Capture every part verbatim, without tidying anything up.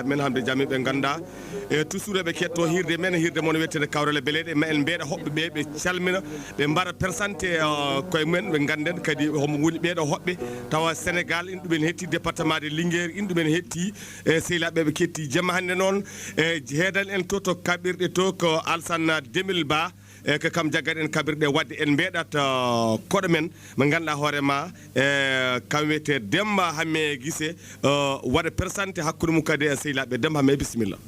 Men hamde jami ɓe ngannda e toujours eɓe ketto hirde men, hirde mon wiyetede Kawrele Beleɗe. Ma en mbeeɗa hoɓɓe ɓe, ɓe calmina, ɓe mbaɗa présenté, euh, koye mumen, ɓe ngannden kadi homo woni ɓeeɗo hoɓɓe. Tawa Sénégal ina ɗumen hetti, département de Linguère ina ɗumen hetti. E sehilaaɓe ɓe ketti jamma hannde noon, e heedan en to, to kaɓirɗe to ko Alsana Demil Ba. E ko kam jaggaɗen kaɓirɗe waɗde en mbeeɗat, uh, koɗo men mo ngannduɗaa hoore ma, e kam wiyetee Demmba Hammee Gise, uh, waɗa présenté hakkunde mum kadi e sehilaaɓe. Demmba Hammee, bisimilla.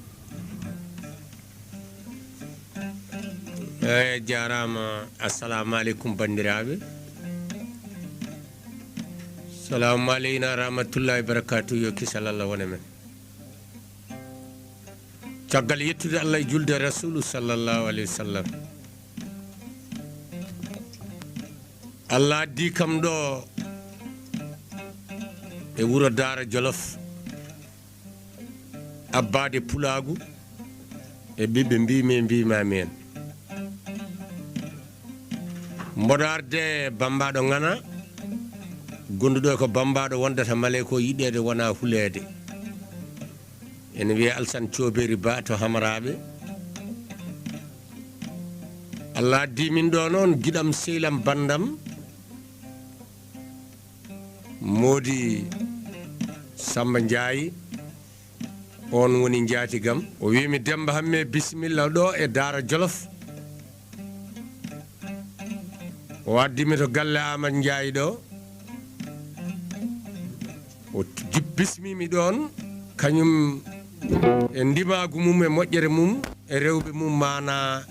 Eyi, jaaraama. Assalamu aleykum, banndiraaɓe. Salaamu aleyna rahmatullahi barakatuh. Yo kisal Allah wone men. Caggal yettude Allah e julde Rasulu sallallahu alayhi wa sallam, Allah addi kam ɗo e wuro Daara Jolof, abbaade pulaagu e ɓiɓɓe mbiimi e mbiimaami en. Mboɗo arde Bammbaaɗo Ŋana, gonduɗo ko Bammbaaɗo wondata male ko yiɗeede wona huleede. Ene wiyee Alsan Coobeeri Ba to Hamraaɓe. Allah addi min ɗo noon, giɗam sehlam banndam, Moodi Samba Njaay, oon woni njaatigam. O wiimi, Demmba Hammee, bisimilla ɗo e Daara Jolof. O addi mi to galle Aamadu Njaay ɗo. O t-, jip-, bismii mi ɗoon, kañum e ndimaagu mum, e moƴƴere mum, e rewɓe mum, maanaa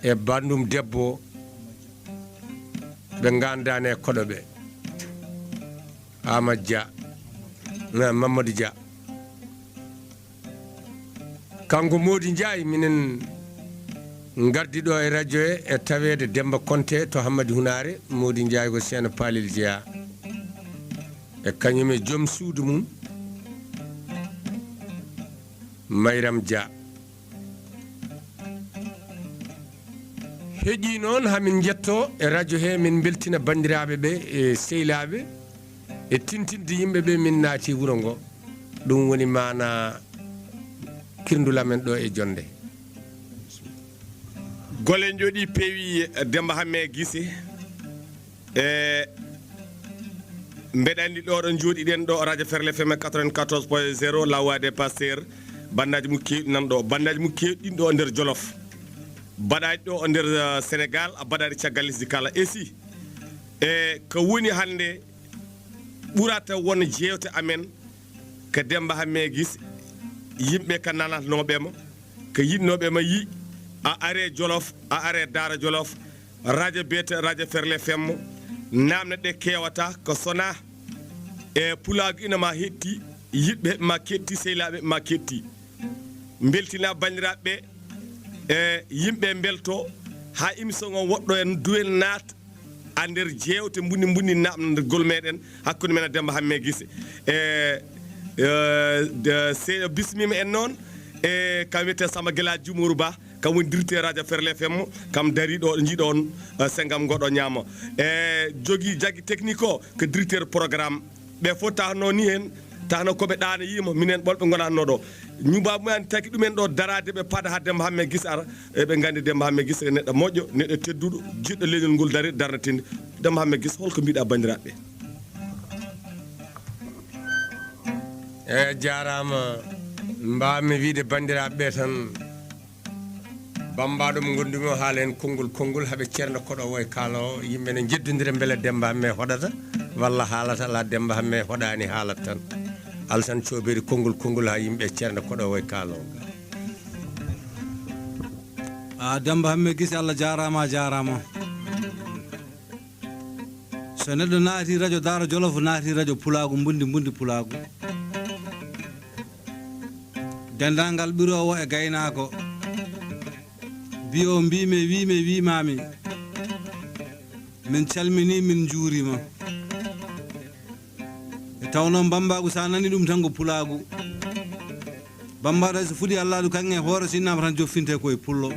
e banndum debbo, ɓe nganndaani e koɗo ɓe. Aamadu Dia, na Mamadou Dia. Kanko Moodi Njaay, minen ngardi ɗo e radio he, e taweede Demmba Konte to Hammadi Hunaare. Moodi Njaay ko Seeno Paalel jeyaa. E kañum e joom suudu mum, Mayram Dia. Heƴii noon, hamin njettoo e radio he, min mbeltina banndiraaɓe ɓe e sehilaaɓe e tintinde yimɓe ɓe min naati wuro ngo. Ɗum woni maana kirndul amen ɗo e jonnde. Golle njooɗii peewi, Demmba Hammee Gise. E mbeɗa anndi ɗo ɗo njooɗiɗen ɗo, Radio Ferlo F M quatre-vingt-quatorze point zéro, La Voix des Pasteurs. Banndaji mum keewɗi nan ɗo. Banndaji mum keewɗi ɗin ɗo nder Jolof. Baɗaaji ɗo nder, eh, Sénégal, a baɗaaɗi caggal lesdi kala. E si, e ko woni hannde ɓurata won jeewte amen, ko Demmba Hammee Gise, yimɓe ka nanatnooɓe ma, ko yiɗnooɓe ma yi, a are Jolof, a are Daara Jolof, radio biyete Radio Ferlo F M, naamne ɗe keewata, ko sona e pulaagu ina ma hetti, yiɗɓe ma ketti, sehilaaɓe ma ketti. Mbeltina banndiraaɓe ɓe, e yimɓe mbelto, haa émission o woɗɗo en duwen naat a nder jeewte mbunndi mbunndi naamna nder gol meɗen hakkunde men e Demmba Hammee Gise. E, e, de, se bismima en noon, e, kam wiyete Samba Gila Jumoru Ba, kam woni directeur radio Ferlo F M, kam dariɗo, jiiɗo on, e, sengam ngoɗo ñaamo. E, jogi jaggi technique o, ko directeur programme. Ɓe fof tahnoo ni heen, tahnoo ko ɓe ɗaana yiima, minen ɓolɓe ngonatnoo ɗo. Ñuuba mumen taki ɗumen ɗo daraade, ɓe paada haa Demmba Hammee Gise ara, eɓe nganndi Demmba Hammee Gise ko neɗɗo moƴƴo, neɗɗo tedduɗo, jiɗɗo leñol ngol darir, darnatinde. Demmba Hammee Gise, holko mbiɗa banndiraaɓe ɓe? E jaaraama, mbaami wiide banndiraaɓe ɓe tan, Bammbaaɗo mo ngonndumi o haala heen konngol, konngol haɓe ceerno koɗo o e kaala o, yimɓe ne njeddondira mbele Demmba Hammee hoɗata walla haalata, alaa Demmba Hammee hoɗaani haalat tan. Alsan Coobeeri konngol, konngol haa yimɓe ceerno koɗo o e kaala o. A Demmba Hammee Gise, Allah jaaraama, a jaaraama. So neɗɗo naati radio Daara Jolof, naati radio pulaagu, mbunndi, mbunndi pulaagu. Denndaangal ɓiroowo e gaynaako, biyo mbiimi, wiimi, wiimaami, min calminii, min njuuriima. E tawnoo Bammbaagu, so a nanii ɗum tan ko pulaagu. Bammbaaɗo hay so fuɗii Allaaɗu kaŋŋe e hoore, so innaama tan joffinte ko e pullo.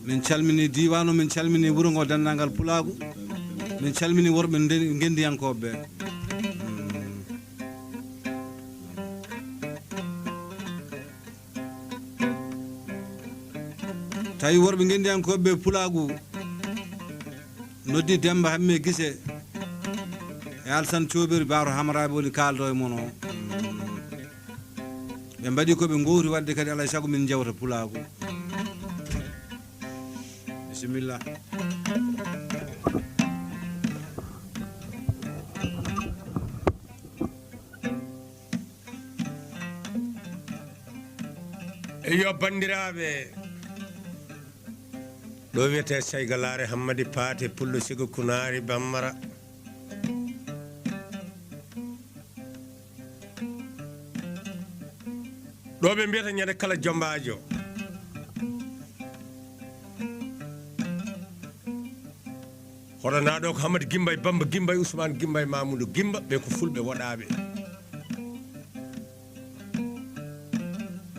Min calminii diiwaan o, min calminii wuro ngo, denndaangal pulaagu. Min calminii worɓe nde-, ngenndiyankooɓe ɓe. Tawi worɓe ngenndiyankooɓe ɓe pulaagu noddi Demmba Hammee Gise e Alsan Cooberi Baaro Hamraaɓe woni kaaldo e mon o. Ɓe mbaɗi ko ɓe ngowri waɗde kadi, alaa e sago min njewta pulaagu. Bisimilla. Eyyo, banndiraaɓe, ɗo wiyetee Saygalaare, Hammadi Paate, Pullo Sigo, Kunaari, Bambara. Ɗo ɓe mbiyata ñande kala jombaajo. Hoɗanaa ɗo ko Hamadi Gimba e Bamba Gimba e Usmaan Gimba e Mamudu Gimba, ɓe ko fulɓe woɗaaɓe.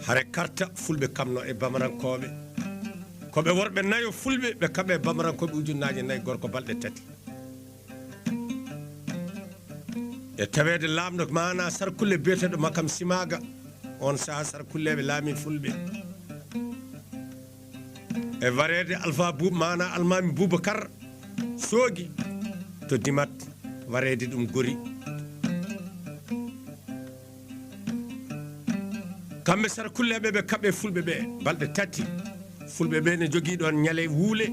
Hare karta fulɓe kamno e bamarankooɓe. Ko ɓe worɓe nayo fulɓe, ɓe kaɓe bamarankooɓe ujunnaaje nayi, gorko balɗe tati. E taweede laamɗo maana sarkulle biyeteeɗo Makam Simaaga, on saha sarkulleeɓe laami fulɓe. E wareede Alfa Buub maana Almaami Buubakar Soogi to Dimat, wareede ɗum Gori. Kamɓe sarkulleeɓe ɓe kaɓe fulɓe ɓe balɗe tati. Fulɓe ɓe ne jogii ɗoon ñale wuule.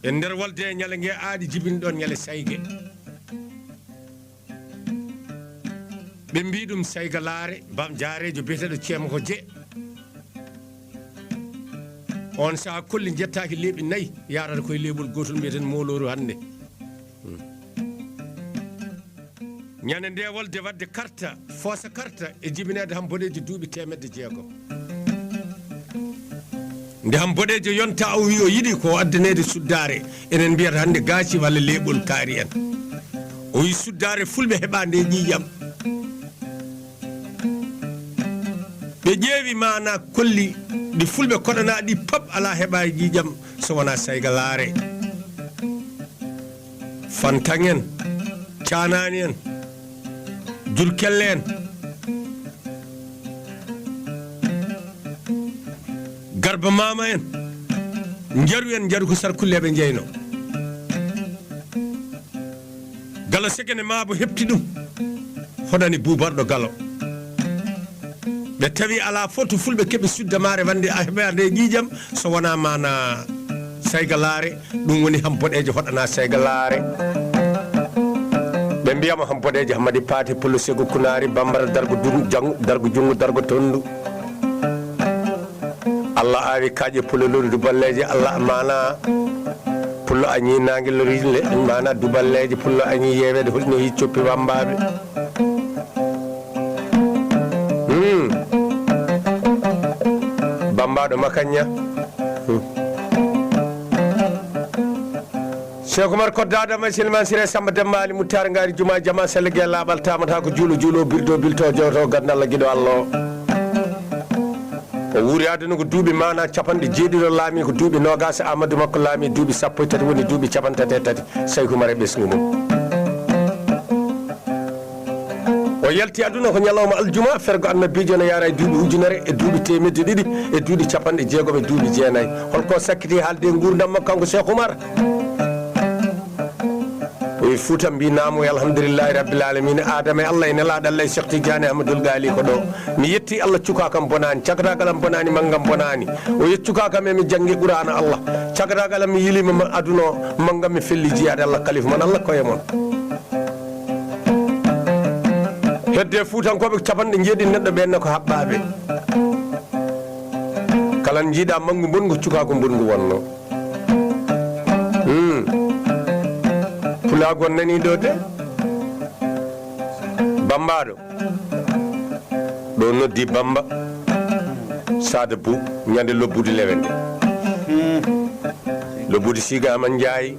E nder wolde ñale nge aaɗi jibini ɗoon ñale sayge. Ɓe mbii ɗum Saygalaare, bam jaareejo biyeteeɗo Ceema ko Je. On saha kolli njettaaki leeɓi nayi, yaarata koye leeɓol gootol mbiyeten Moolooru hannde. Hmm. Ñande nde wolde waɗde karta, foosa karta e jibineede Ham Boɗeejo duuɓi teemedde jeegom. Nde Ham Boɗeejo yonta o wi o yiɗi ko addaneede suddaare, enen mbiyata hannde gaaci walla leeɓol kaari en. O wi suddaare fulɓe heɓa nde ƴiiƴam. Ɓe ƴeewi maana kolli ɗi fulɓe koɗanaa ɗi pap alaa heɓa e ƴiiƴam so wonaa Saygalaare. Fantaŋ en, Caanaani en, Jurkelle en, Garba Maama en, Njaru en, Njaru ko sarkulleeɓe njeyno. Galo Segene Maabo heɓti ɗum, hoɗani Buubarɗo Galo. Ɓe tawi alaa fof to fulɓe keɓi suddamaare wande a heɓa nde ƴiiƴam so wonaa maana Saygalaare, ɗum woni Ham Boɗeejo hoɗana Saygalaare. Ɓe mbiyamo Ham Boɗeejo Hammadi Paate, Pullo Segu Kunaari, Bambara, Dargo Dun-, Jangu, Dargo Junngo, Dargo Tonndu. Allah aawi kaaƴe pullo lori duballeeje, Allah maana pullo añi naange lori le-, maana duballeeje, pullo añi yeeweede hol nehi coppi wambaaɓe. Hmm. Bambaaɗo Makaña. Hmm. Cheikh Oumar Kodda Adama Silman Siré Samba Demba Ali Muttar Ngari Juma Jama Sella Gueye Laaɓal Tamata ko juulo juulo birdo bilto jewto gandal giɗo Allah o. O wuuri aduna ko duuɓi maana capanɗe jeeɗiɗo laami ko duuɓi noogaas Amadou makko laami duuɓi sappo e tati woni duuɓi capanɗe tati e tati Cheikh Oumar e ɓesngu mum. O yalti aduna ko ñalawma aljuma, fergo annabiijo no yaara e duuɓi ujunere e duuɓi teemedde ɗiɗi e duuɓi capanɗe jeegom e duuɓi jeenayi. Holko sakkiti haalde e nguurndam makko kanko Cheikh Oumar? O wi Fuuta mbi naamu e alhamdulillahi rabbil alamina, Adama e Allah e nelaaɗo Allah e Cheikh Tidiane Ahmadoul Ghali ko ɗo. Mi yetti Allah, cuka kam bonaani, cagatagal am bonaani, manngam bonaani. O yeccuka kam e mi janngi Qur'aana Allah. Cagatagal am mi yilima ma aduna o, manngam mi felli jiyaade Allah, kalifa mon Allah koye mon. Hedde Fuutankooɓe capanɗe jeeɗiɗi neɗɗo ɓen ne ko haɓɓaaɓe. Kala njiiɗa manngu mbonngu, cukaaku mbonngu wonno. Hmm. Pulaagu on nani ɗo de. Bambaaɗo. Ɗo noddi Bamba. Saada Bou, ñande lobbude lewe nde. Lobbude Siga Aman Njaay.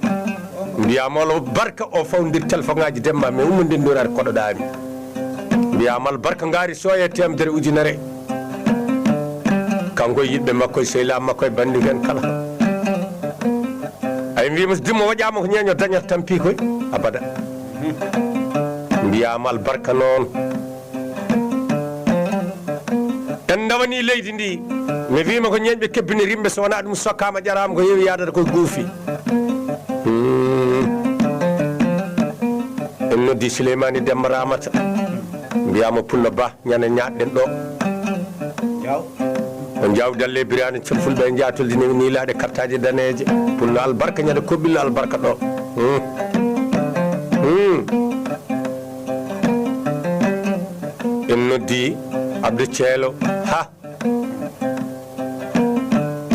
Mbiya molo barka o fawdir téléphone ngaji Demba, mais ummo nden ɗo ar koɗoɗami. Mbiya mal barka ngari soye temedere ujunere. Kanko e yiɗɓe makko e sehilaaɓe makko e banndiraaɓe en kala. Ay, mbiyamo so dimmo waɗaama ko ñeeño dañata tampi koy abada. Mbiya mal barka noon. En ndawani leydi ndi. Mi wiima ko ñeeñɓe kebbinirimɓe, so wonaa ɗum sokkaama ƴaraama ko heewi yaadata koye guufi. Hmm. En noddi Souleymani Demba Ramata. Mbiyaama Pullo Ba, ñande ñaaɗɗen ɗo. Jaw. On jaw dalle biraane, col fulɓe e jaatolde newi niilaaɗe kartaaje daneeje. Pullo albarka, ñande koɓillo albarka ɗo. Hmm. Hmm. En noddi Abdou Ceelo. Ha.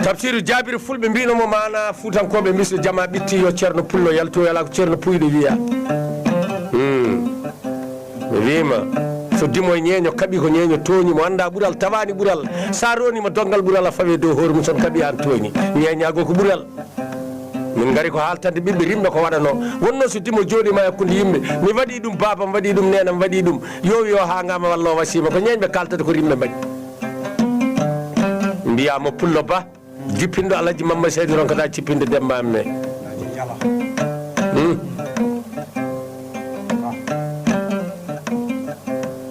Tafsiru Jaabiri, fulɓe mbino mo maana fuutankooɓe mbiso jama ɓitti yo Ceerno Pullo yaltu, yala ko Ceerno Puyɗo wiya. Hmm. Mi wiima, so dimo e ñeeño kaɓi ko ñeeño tooñi mo, annda ɓural, tawaani ɓural. Sa roonima donngal ɓural a fawe dow hoore mum, son kaɓi an tooñi. Ñeeñaago ko ɓural. Min ngari ko haaltande ɓiɓɓe rimɓe ko waɗanoo. Wonnoo so dimo jooɗiima e hakkunde yimɓe, mi waɗii ɗum, baabam waɗii ɗum, neenam waɗii ɗum. Yo wiyo haa ngama walla o wasiima, ko ñeeñɓe kaaltata ko rimɓe mbaɗi. Mbiyaa mo Pullo Ba, jippinɗo Alhaji Mamma Seydi Ronkata, jippinɗo Demba Amme. Hmm.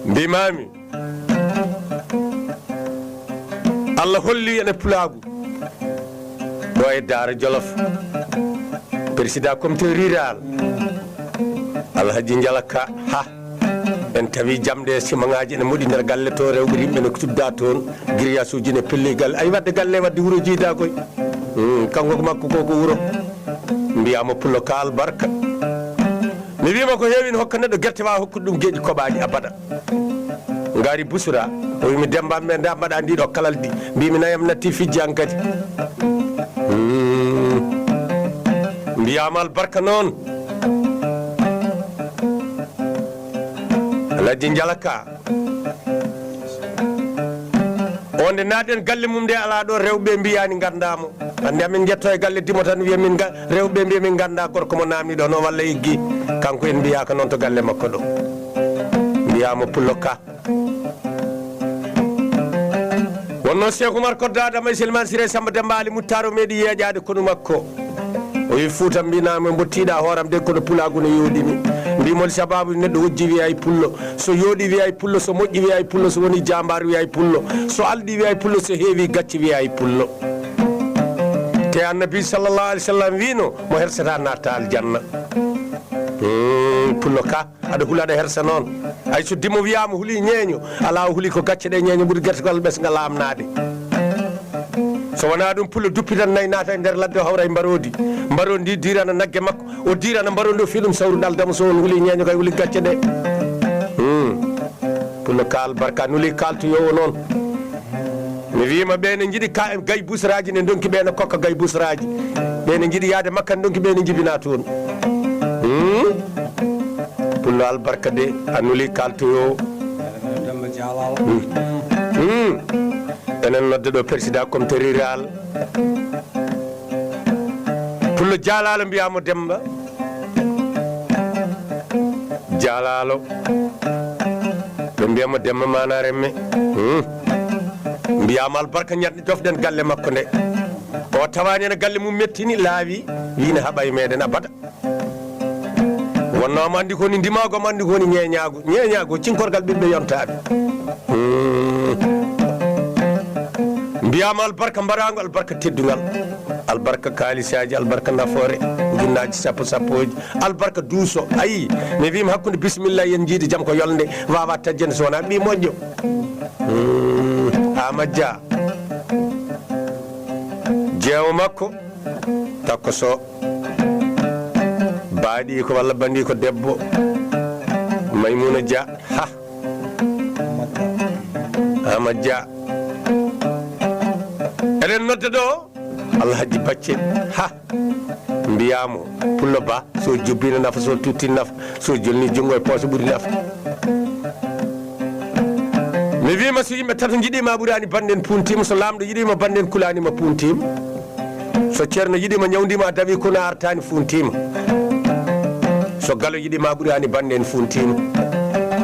Mbimaami, Allah holli ene pulaagu. Ɗo e Daara Jolof, président comité rural, Alhaji Njalaka, ha, en tawi jamɗe e simaŋaaji ene moɗi nder galle to, rewɓe rimɓe ne cudda toon, grillage uji ne pelli galle. Ay, wadde galle, wadde wuro jiyda koy. Hmm, kanko ko makko ko, ko wuro. Mbiyaama Pullo Ka albarka. Mi wiima ko heewi ne hokka neɗɗo gerte, waawa hokkude ɗum geeƴi koɓaaɗi abada. Ngaari Busra, o wiimi, Demba Amme, nda mbaɗa ndi ɗo kalaldi. Mbiimi, nayam natti fijji hankadi. Hmm. Mbiyaama albarka noon. Alhaji Njalaka. O nde naaden galle mum nde, alaa ɗo rewɓe mbiyaani nganndaa mo. Hannde amin njetto e galle dimo tan wiya min nga-, rewɓe mbiya min nganndaa gorko mo naamni ɗo no walla eggi. Kanko en mbiyaaka noon to galle makko ɗo. Mbiyaama Pullo Ka. Wonno Cheikh Oumar Kodda Adama e Silman Siré Samba Demba Ali Muttar o meeɗi yeeƴaade konu makko. O wi Fuuta mbinaama mbo tiiɗa hooram de kono pulaagu no yooɗini. Mbimol sababu neɗɗo wojji wiyay pullo. So yooɗi wiyay pullo, so moƴƴi wiyay pullo, so woni jambaar wiyay pullo. So alɗi wiyay pullo, so heewi gacce wiyay pullo. Te Annabi sallallahu alaihi wasallam wino mo hersata natta aljanna. Hmm, Pullo Ka. Aɗa hula, aɗa hersa noon. Ay, so dimo wiyaama huli ñeeño, alaa, o huli ko gacce ɗe ñeeño ɓuri gertogal ɓesngal laamnaade. So wonaa ɗum, pullo duppitan nayi, naata e nder ladde, o hawra e mbaroodi. Mbaroodi ndi diirana nagge makko, o diirana mbaroodi, o fii ɗum sawru ɗaldamo, so on huli ñeeño kay huli gacce ɗe. Hmm. Pullo Ka albarka, nuli kaaltoyoowo noon. Mi wiima ɓe ne njiɗi ka, gay busraaji ne ndonki, ɓe ne kokka gay busraaji. Ɓe ne njiɗi yaade Makka ndonki, ɓe ne njibina toon. Hmm? Pullo albarka de, a nuli kaaltoyo. Hmm. Hmm. Enen nodde ɗo président comité rural. Pullo Jaalaalo mbiyaamo Demba. Jaalaalo. Ɓe mbiyaamo Demba Maana Remme. Hmm. Mbiyaama albarka ñaɗ-, jofɗen galle makko nde. O tawaani ene galle mum mettini, laawi, wiine haɓa e meɗen abada. Wonno omo anndi ko woni ndimaagu, omo anndi ko woni ñeeñaagu. Ñeeñaagu, cinkorgal ɓiɓɓe yontaaɓe. Hmm. Mbiyaama albarka mbaraango, albarka teddungal, albarka kaalisaaji, albarka nafoore, ujunnaaji sappo sappooji, albarka duuso. Ayi, mi wiima hakkunde bisimilla yen njiidi jam ko yolnde, waawa tajjande so wonaa ɓii moƴƴo. Hmm. Amadou Dia. Jeewo makko. Takko Sow. Baaɗiiko walla bandiiko debbo. Maymuna Dia. Ha. Amadou Dia. Eɗen nodda ɗo Alhaji Bacce. Ha. Mbiyaamo Pullo Ba, so jubbino nafa, so tutti nafa, so jolni junngo e poose ɓuri nafa. Mi wiima so yimɓe tato njiɗiima ɓuraani bannden puntiima, so laamɗo yiɗiima bannden kulaaniima puntiima. So ceerno yiɗiima ñawndiima a dawi kono a artaani funtiima. So galo yiɗiima ɓuraani bannden funtiima.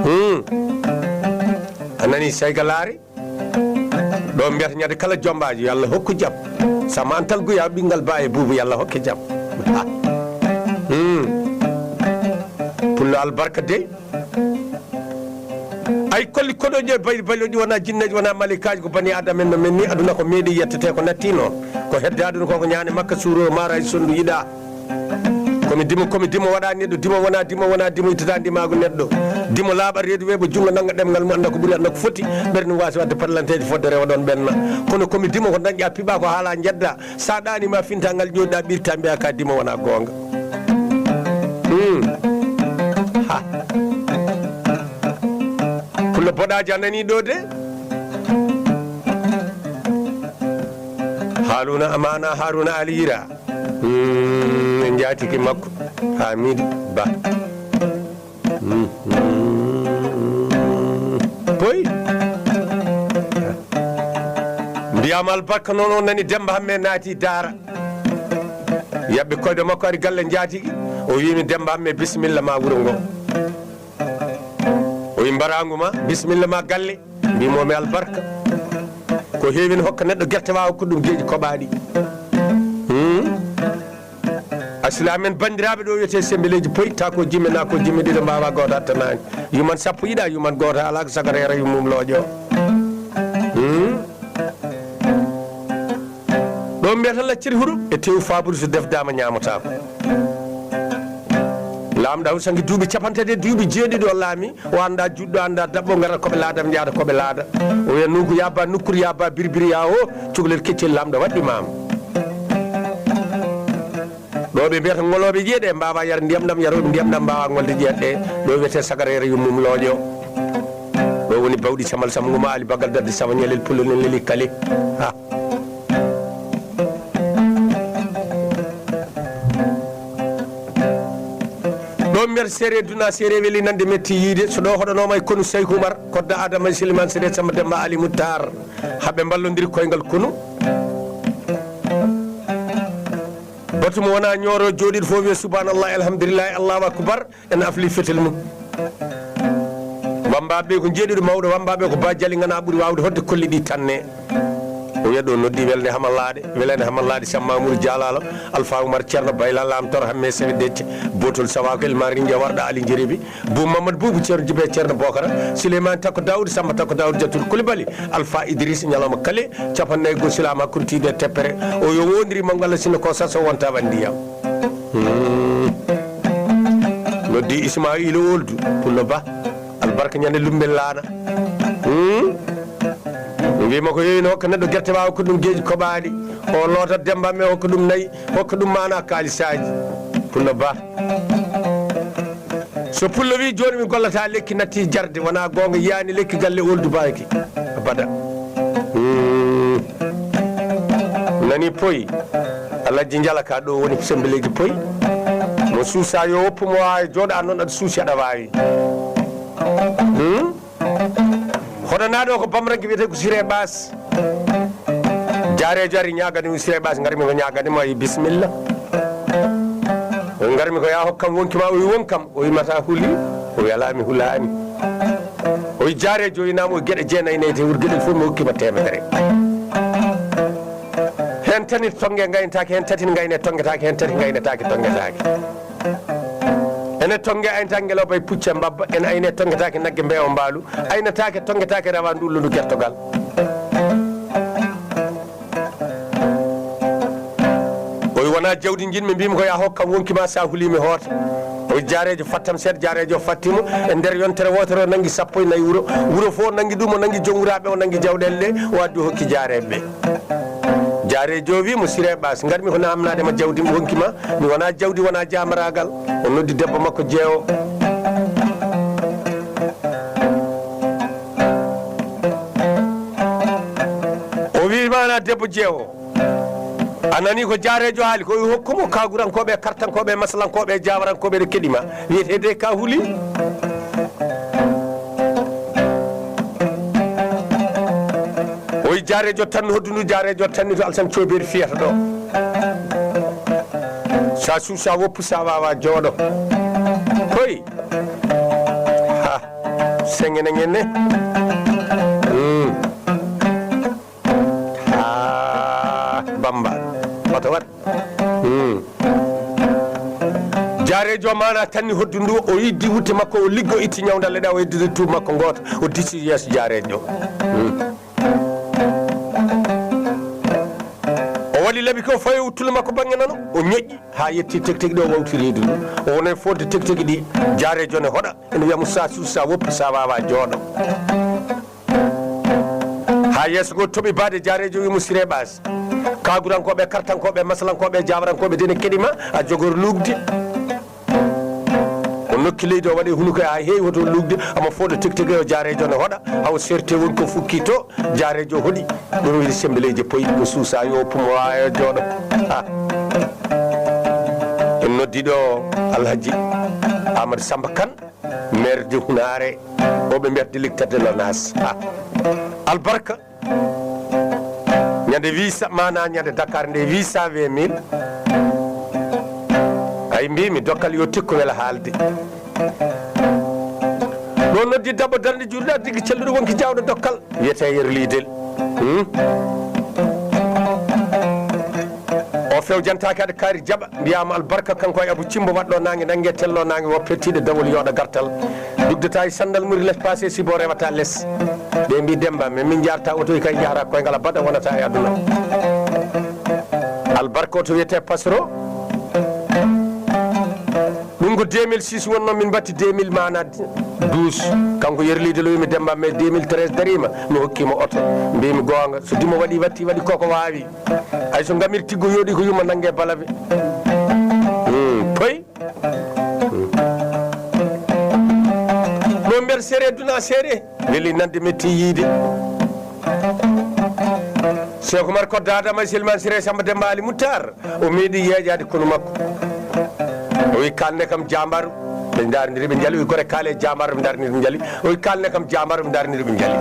Hmm. A nani Saygalaare? Ɗo mbiyata ñande kala jombaajo, yo Allah hokku jam. Sama Antal Guya, ɓinngal ba e buubu, yo Allah hokke jam. Ha. Hmm. Pullo albarka dey. Ay kolli koɗoji e bayli bayloji, wona jinneji, wona malaikaji, ko bani adama en no men ni. Aduna ko meeɗi yettete, ko natti noon. Ko hedde aduna ko, ko ñaane makka suuro, mara e sondu yiɗa. Komi dimo, komi dimo waɗa neɗɗo, dimo wona dimo, wona dimo ittata ndimaagu neɗɗo. Dimo laaɓa reedu weeɓa, junngo nannga ɗemngal mum, annda ko ɓuri, annda ko foti, ɓernde mum waasi waɗde parlanteeji fodde rewa ɗoon ɓenna. Kono komi dimo ko dañƴa piɓa, ko haala njedda, sa ɗaani ma finta ngal ƴooɗiɗa ɓirta mbiya ka dimo wona goonga. Hmm. Ha. Pullo boɗaaji a nani ɗo de. Haruna Amana, Haruna Aliyira. Hmm, en njaatigi makko, Hamidou Ba. Hmm, hmm, hmm. Boy. Mbiyama Albarka noon, o nani Demba Hamme naati Daara. Yaɓɓi koyɗe makko, ari galle njaatigi. O wiimi, "Demba Hamme, bisimilla ma wuro ngo." O wi, "Mbaraangu ma, bisimilla ma galle." Mbimomi Albarka. Ko heewi ne hokka neɗɗo gerte, waawa hokkude ɗum geeƴi koɓaaɗi. Hmm? Asila men banndiraaɓe ɗo wiyetee Sembeleeji Poy, ta ko jimme na ko jimme ɗiɗo mbaawa gooto hattanaani. Yuman sappo yiɗa, yuman gooto alaa ko sagata e rewi mum looƴo. Hmm? Ɗo mbiyata lacciri huɗo e tewu faabudu so defdaama ñaamotaako. Laamɗo Hawsangi duuɓi capanɗe tati e duuɓi jeeɗiɗi o laami, o annda juɗɗo, annda daɓɓo, ngara koɓe laada, ɓe njaada koɓe laada. O wiya, "Nuuku, ya ba nukkuru, ya ba birbiri, ya o, cukalel keccel Laamɗo waɗɗi maama." Ɗo ɓe mbiyata ŋolooɓe yiye ɗe, mbaawa yar ndiyam ɗam, yarooɓe ndiyam ɗam mbaawa ŋolde ƴiyan ɗe. Ɗo wiyetee sagareere yummum looƴo. Ɗo woni bawɗi Samal Sam Nguma Ali Bagal Darde Sawa Ñalel Pullo nen leli kali. Ha. Ɗo mbiyata seere duna, seere weli nande metti yiide. So ɗo hoɗanooma e konu Seyku Umar, kodda Adama e Siliman Sere Samba Demba Ali Muttar. Haɓe mballondiri koyngal konu. Batu mo wona ñooro jooɗiiɗo fof wiya subhanallah, alhamdulillah, Allahu akbar, en afli fetel mum. Wammbaaɓe ko jeeɗiɗo mawɗo, wammbaaɓe ko Ba Jali ngana ɓuri waawde hoɗde kolli ɗi tanne. O wiya ɗo noddi welnde Hamallaaɗe, welnde Hamallaaɗe Sam Mamour Dialalo, Alpha Oumar Thierno Bayla Lamtor Hamme Sewe Decce, Botol Sawako El Mari Nja Warɗa Ali Jeribi, Bou Mamadou Boubou, Ceerno Jibe, Ceerno Bokara, Souleymane Takko Daoud, Samba Takko Daoud, Jattude Koulibaly, Alpha Idriss, ñalawma kale, capanɗe nayi goo silaama hakkunde tiiɗe e teppere. O yo wondiri manngu Allah, sinno ko saso wonta wa ndiyam. Hmm. Noddi Ismaïla Oldu, Pullo Ba, Albarka ñande Lumbe Laana. Hmm. Mbiyma ko yeeyno hokka neɗɗo gerte, waawa hokkude ɗum geeƴi koɓaaɗi. O loota Demba Hamme hokka ɗum nayi, hokka ɗum maana kaalisaaji. Pullo Ba. So pullo wi, "Jooni mi gollata lekki natti jarde," wona goonga, yiyaani lekki galle Oldu Baaki. Abada. Hmm. Nani Poy. Alhaji Njalaka ɗo woni Sembeleeji Poy. Mo suusa yo woppu, mo waawi jooɗa noon aɗa suusi aɗa waawi. Hmm? Hoɗanaaɗo o ko Bamranke wiyetee ko Siré Baas. Jaareejo ari ñaagani mo Siré Baas, ngarmi ko ñaagani mo, a yi bisimilla. O ngarmi ko ya hokkam wonki ma, o wi wonkam, o wi mata huli, o wi alaa mi hulaani. O wi jaareejo, o wi naam, o wi geɗe jeenayi nayi te wuro geɗel fof mi hokkima teemedere. Heen tati tonnge ngaynetaake, heen tati ngaynee tonngetaake, heen tati ngaynetaake tonngetaake. Ene tonnge aynetaake ngelooba e pucci e mbabba, ene aynee tonngetaake nagge mbeewa mbaalu, aynetaake tonngetaake rawa ndullu ndu gertogal. O wi wona jawdi njiɗmi, mbimi ko ya hokkam wonki ma, sa huli mi hoota. O wi jaareejo fattam seeɗa, jaareejo fatti mo. E nder yontere wootere o nanngi sappo e nayi wuro, wuro fof o nanngi ɗum, o nanngi joom wuraaɓe, o nanngi jawɗeele ɗe, o addi o hokki jaareeɓe ɓe. Jaareejo wi mo Siré Baas, ngarmi ko naamnaade ma jawdi mi wonki ma, mi wona jawdi, wona jaamaraagal. O noddi debbo makko jeewo. O wi mana debbo jeewo, a nani ko jaareejo haali ko, wi hokku mo kaagurankooɓe, kartankooɓe, maslankooɓe, jaawarankooɓe ɗo keɗi ma. Wiyetee de ka huli. O wi jaareejo tannu hoddundu, jaareejo tanni to Alsan Coobeeri fiyata ɗo. Sa suusa woppu, sa waawa jooɗo. Koy. Ha. Sengene ngene. Hmm. Ha. Bamba. Hoto wat. Hmm. Jaareejo maana tanni hoddu ndu, o yiddi wutte makko, o liggo itti ñawdalle ɗe, o yeddiri tuuba makko ngoota, o disi yeeso jaareejo. Hmm. O waɗi laɓi ko fawi wuttule makko baŋŋe nano, o ñoƴƴi haa yetti teg teg ɗi, o wawti reedu ndu. O wonay fodde teg teg ɗi, jaareejo ne hoɗa, ene wiya mo sa suusa woppi, sa waawa jooɗo. Haa yeeso ngoo toɓi baade, jaareejo wi mo Siree Ɓaas. Kaagurankooɓe, kartankooɓe, masalankooɓe, jaabarankooɓe de ne keɗi ma, a jogor luugde. O nokki leydi, o waɗi hunuko haa heewi, hoto luugde, omo fooɗa tigi tigi, o jaareejo ne hoɗa, hawo serte woni ko fukki to, jaareejo hoɗi. Ɗum woni semmbeleeje poy, o suusa yo pumo waawa jooɗo. Ah. En noddi ɗo Alhaji Amadou Samba Kane, maire de Hunaare, o ɓe mbiyata directeur de l'ONAS. Ah. Albarka. Ñande huit cents, maana ñande Dakar nde huit cent vingt mille. Ay mbimi dokkal yo tikku wela haalde. Ɗo noddi Dabbo Darde Juuɗe, tigi celluɗo wonki jaawɗo dokkal. Wiyete Yero Lidel. Hmm? O fewjantaake aɗa kaari jaɓa, mbiyaama albarka kanko e Abu Cimbo waɗɗo naange, nannge tello naange, wo pettiiɗe dawol yooɗa gartal. Dugdata e sanndal muri les passé sibo rewata les. Ɓe mbi Demba, mais min njaarta oto kay njaara koyngal abada wonata e aduna. Albarka oto wiyete Pasro. Ɗum ko deux mille six wonno, min mbatti deux mille maana douze. Kanko Yero Lidel o wimi Demba, mais deux mille treize darima, mi hokkimo oto. Mbimi goonga, so dimo waɗi watti, waɗi koko waawi. Ay so ngamir tiggo yooɗi ko yumma nannge balabe. Hmm, poy. Hmm. No mber sere duna sere. Weli nande metti yiide. Cheikh Oumar Kodda Adama Silman Sire Samba Demba Ali Moutar. O meeɗi yeeƴaade konu makko. O wi, "Kaalne kam jaambaru." Ɓe ndaarindiri, ɓe njali. O wi, "Gore, kaale jaambaru." Ɓe ndaarindiri, ɓe njali. O wi, "Kaalne kam jaambaru." Ɓe ndaarindiri, ɓe njali.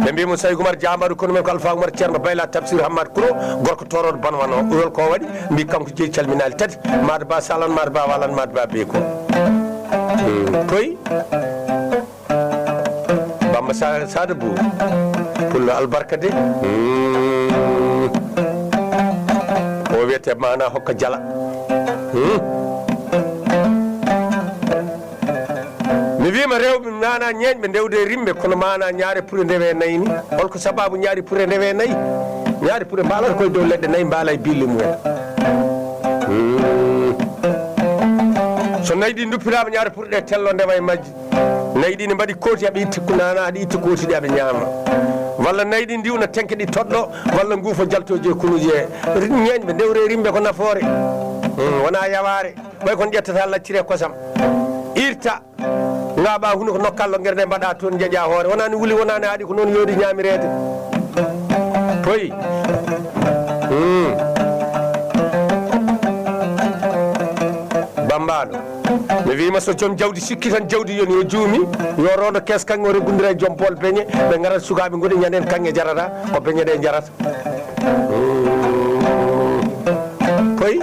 Ɓe mbi mo, "Sawi Oumar jaambaru, konu men ko Alpha Oumar Ceerno Bayla Tafsir Hammad Kuro, gorko tooroɗo Banwano." O wi, "Hol ko waɗi?" Mbi, "Kanko jeyi calminaali tati, Maada Ba Salan, Maada Ba Walan, Maada Ba Beko." Hmm, koy. Bamba Sa-, Sada Bou. Pullo albarka de. Hmm. O wiyete maana hokka jala. Hmm. Mi wiima rewɓe maana ñeeñɓe ndewde e rimɓe, kono maana ñaare pure ndewe nayi ni. Holko sababu ñaari pure ndewe nayi? Ñaari pure mbaalata koye dow leɗɗe nayi, mbaala e bille mumen. Hmm. So nayi ɗi duppiraama, ñaare pure ɗe tello ndewa e majji. Nayi ɗi ne mbaɗi kooti, aɓe itti kunana, aɗa itti kooti ɗi aɓe ñaama. Walla nayi ɗi ndiwna tenke ɗi toɗɗo, walla nguufo jaltooji e kunuuji e ñeeñɓe ndewre e rimɓe ko nafoore. Hmm, wona yawaare. Ɓay kon ƴettata laccire kosam. Irta. Ngaaɓa huno ko nokkallo ngerde mbaɗa toon njeƴa hoore. Wonani wuli, wonani haaɗi, ko noon yooɗi ñaamireede. Poyi. Hmm. Bambaɗo. Mi wiima so joom jawdi sikki tan jawdi yoni o juumi, yo rondo kees kaŋŋe o reggundira e joom bool beñe, ɓe ngarat sukaaɓe ngoni ñanden kaŋŋe jarata, ko beñe ɗe jarata. Koy.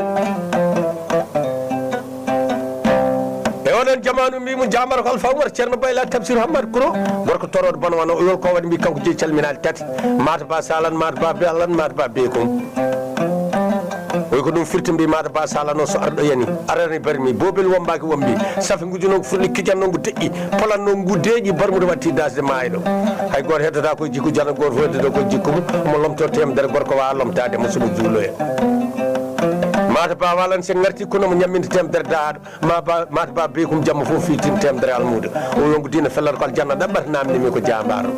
E oɗon jamaanu mbi mo jaamaro ko Alfa Umar Ceerno Bayla Tafsir Hammad Kuro, gorko toroɗo Banwano o yol ko waɗi mbi kanko jeyi calminaali tati. Mata Ba Salan, Mata Ba Belan, Mata Ba Bekum. Oy ko ɗum firti mbi Mata Ba Salan o so arɗo yani, arani barmi, bobel wombaki wombi, safi ngujuno ko fuɗɗi kijanno ngu deƴƴi, polanno ngu deƴƴi, barmude watti dasde maayɗo. Hay goto heddata ko jikku jana, goto fof heddata ko jikku mum, omo lomto temedere, gorko wawa lomtade mo somo juuloya. Mata Ba Walan se ngarti kono mo ñamminta temedere daaɗo. Ma ba, Mata Ba Bekum jamma fof fitin temedere almuudo. O yongu dina fellat ko aljanna ɗaɓɓata namni mi ko jambaaro.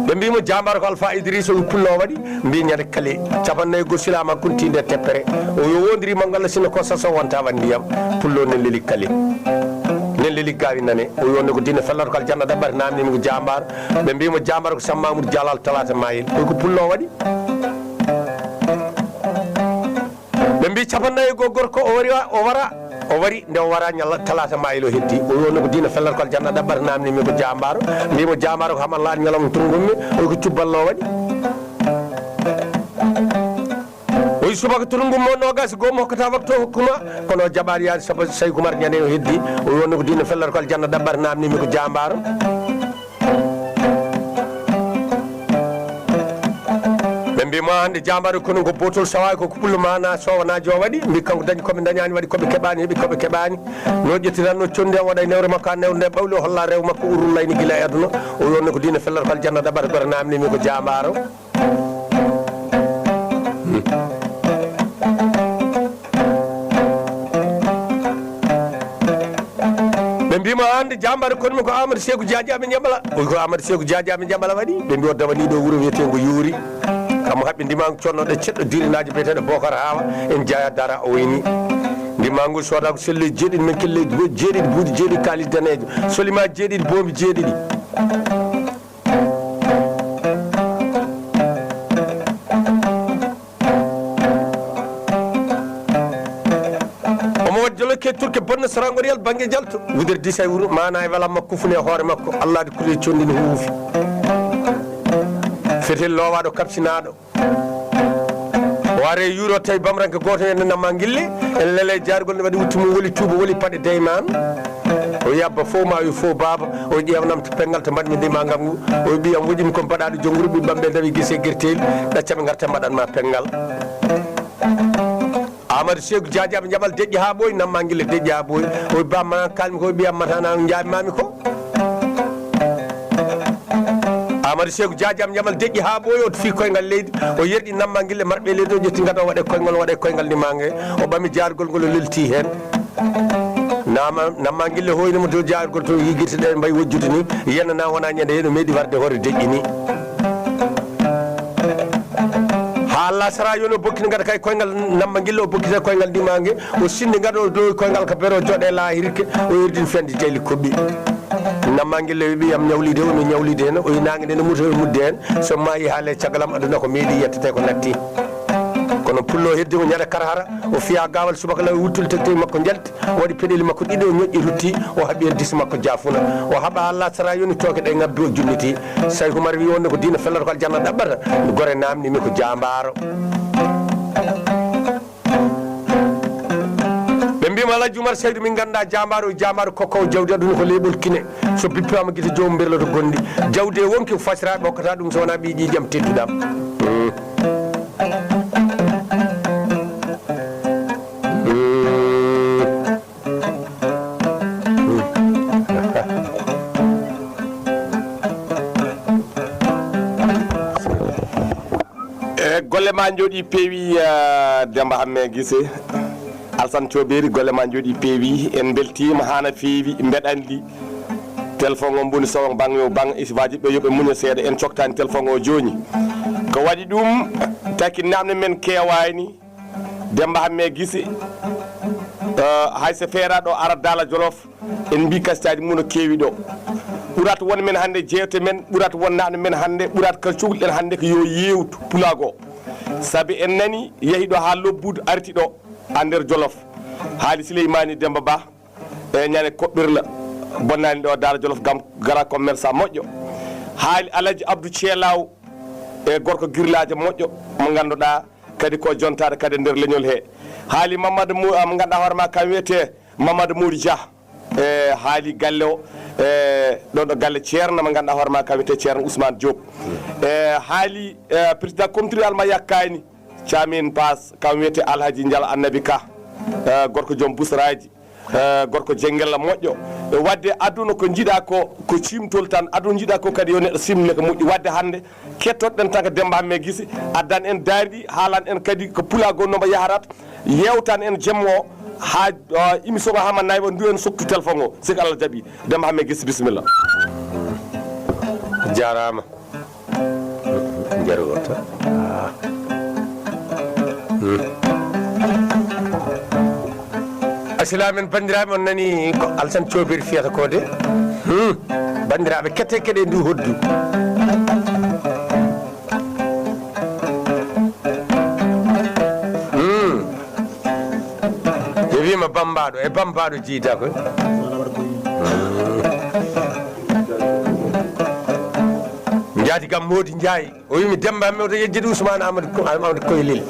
Ɓe mbi mo jambaaro ko Alfa Idrissa, o wi pullo o waɗi, mbi ñande kali. Capannayi go silama kuntinde teppere. O yo wondiri mo ngalla sinno ko saso wonta wa ndiyam. Pullo nen leli kali. Nen leli gawi nane. O yonde ko dina fellat ko aljanna ɗaɓɓata namni mi ko jambaaro. Ɓe mbi mo jambaaro ko Samma Amadou Jalal talata mayel. O wi ko pullo o waɗi. Ɓe mbi capannayi e go gorko o wari wa-, o wara, o wari nde o wara ñalla talata maylo heddi. O yoni ko dina fellat ko aljanna ɗaɓɓata namni mi ko jambaaro. Mbi mo jambaaro ko hamal laaɗi ñalawma tongummi, o ko cubballo waɗi. O yi subaka tongum mo nogas go mo hokkata waktu hokkuma, kono jaɓaari yaade saba say kumar ñande o heddi. O yoni ko dina fellat ko aljanna ɗaɓɓata namni mi ko jambaaro. Ɓe Mbi ma hannde jaambaare kono ko bootol sawaay ko ko pullo mana sowana jo waɗi. Mbi kanko dañi ko ɓe dañaani, waɗi ko ɓe keɓaani, heɓi ko ɓe keɓaani. No ƴettiranno condi am waɗa e newre makko, ha newre nde ɓawli, o holla rew makko urullayni gila e aduna. O yonno ko diina fellata ko aljanna ɗaɓɓata, gore namni mi ko jaambaaro. Ɓe mbima hannde jaambaare kono mi ko Amadou Seeku Jaaja ɓe jaɓala. O ko Amadou Seeku Jaaja ɓe jaɓala waɗi. Ɓe mbi o dawani ɗo wuro wiyetengo Yuuri. Kam haɓɓe ndimangu connoɗo ceɗɗo dirinaaji biyeteɗo Bokar Hawa en jaya dara o wayni. Ndimangu soda ko selle jeeɗiɗi men kelle jeeɗiɗi buuɗi jeeɗiɗi kaalis daneejo. Solima jeeɗiɗi boombi jeeɗiɗi. Omo waɗi jolokke turke bonno sarangoriyal bannge jalto. Wudere disay wuro mana e wala makko fune e hoore makko. Allah de kude condi no huufi. Fetel lowaɗo kapsinaɗo. O are yuro tawi bamranke goto hen nana ma gille. En lele jargol ne waɗi wutti mum woli tuuba woli paɗe deyman. O yabba fof ma wi fof baaba. O ƴeewnam to penngal to mbaɗmi ndima ngam ngu. O ɓiyam woƴimi ko mbaɗaɗo jonnguruɓe ɓamɓe dawi gese gerteli. Ɗaccaɓe garta mbaɗanma penngal. Amadou Seeku Jaaja ɓe jaɓal deƴƴi ha ɓooyi, namma gille deƴƴi ha ɓooyi. O wi bamma kalmi ko, ɓiyam matana jaabimami ko. Amadou Seeku Jaaja ɓe jaɓal deƴƴi ha ɓooyi, o tufi koyngal leydi, o yerƴi namma gille marɓe leydi, o ƴetti gado o waɗe koyngal, o waɗe koyngal ndimange, o ɓami jargol ngol o lelti hen. Nama namma gille hoyni mo to jargol to yigirte ɗe mbayi wojjude ni, yenana wona ñande hen o meeɗi warde hoore deƴƴi ni. Ha Allah sara yoni o bokkiti gada kay koyngal namma gille o bokkiti koyngal ndimange o sindi gada o dowi koyngal ka bero joɗe la hirke o yerdin fendi jayli koɓɓi. Namma gille wi ɓiyam ñawlide o mi ñawlide hen o yinange nde no muto e mudde hen so mayi haale cagalam aduna ko meeɗi yettete ko natti. Kono pullo heddi o ñande karhara o fiya gawal subaka law wuttul tegtey makko jalti. O waɗi peɗeli makko ɗiɗi, o ñoƴƴi, rutti, o haɓi heen disi makko jaafuna. O haɓa Allah sara yoni tooke ɗe ngabbi, o junniti. Sayhu Umar wi wonde ko diina fellata ko aljanna ɗaɓɓata. Gore namni mi ko jaambaaro. Ɓe mbima Alhaji Umar Saydu min ganda jaambaaro, o jaambaaro kokkowo jawdi aduna ko leeɓol kine. So bippama gite joomum berloto gondi. Jawdi e wonki ko fasiraɓe hokkata ɗum so wona ɓiy ƴiƴam tedduɗam. Mm. E golle ma jooɗi peewi, eh, Demba Hamme Gise, Alsan Cooberi, golle ma jooɗi peewi, en beltima hana feewi, mbeɗa andi téléphone o boni sowan bang yo bang isibaji ɓe yoɓe muño seeɗa, en coktani téléphone o joni. Ko waɗi ɗum, taki namne men kewani, Demba Hamme Gise, eh, hay so feeraɗo ara Dala Jolof, en mbi kasitaji mum no keewi ɗo. Ɓurat won men hannde jeewte men, ɓurat won naɗo men hannde, ɓurat ka cukalɗen hannde ko yo yewtu pulago. Sabi en nani yehi ɗo ha lobbudu arti ɗo ha nder Jolof. Haali Sileymani Demba Ba, e ñande koɓɓirla bonnani ɗo Dala Jolof gam gara commerçant moƴƴo. Haali Alaji Abdou Ceelaw, e gorko girlajo moƴƴo mo ganduɗa kadi ko jontaɗo kadi e nder leñol he. Haali Mamadou Mo-, mo ganduɗa hoore ma kam wiyete Mamadou Mody Dia. E haali galle o, e ɗon ɗo galle ceerno mo ganduɗa hoore ma kam wiyete Ceerno Ousmane Diop. E haali, e, président communauté Alma Yakkani, Thiamine Pass, kam wiyete Alhaji Ndial Annabi Ka, e, gorko joom busraji, e, gorko jengella moƴƴo. E wadde aduna ko jiiɗa ko, ko cimtol tan, aduna jiiɗa ko kadi yo neɗɗo simne ko moƴƴi. Wadde hannde kettoɗen tan ko Demba Hamme Gise, addan en daari ɗi, haalan en kadi ko pulagol no mbo yaharata, yewtan en jemmo o, ha, e, émission o hama nayi o, ndu en soktu téléphone o, siko Allah jaaɓi. Demba Hamme Gise, bisimilla. Jarama. Jarama. Asilaamen banndiraaɓe, on nani ko Alsan Cooberi fiyata ko de. Hmm. Banndiraaɓe, kette keɗe ndu hoddu. Hmm. Ɓe wima bambaɗo, e bambaɗo jiyda koy. Hmm. Njaati kam Moodi Njaay. O wimi Demba mi oto yejjidi Ousmane Amadou Ko-, Amadou Koylel.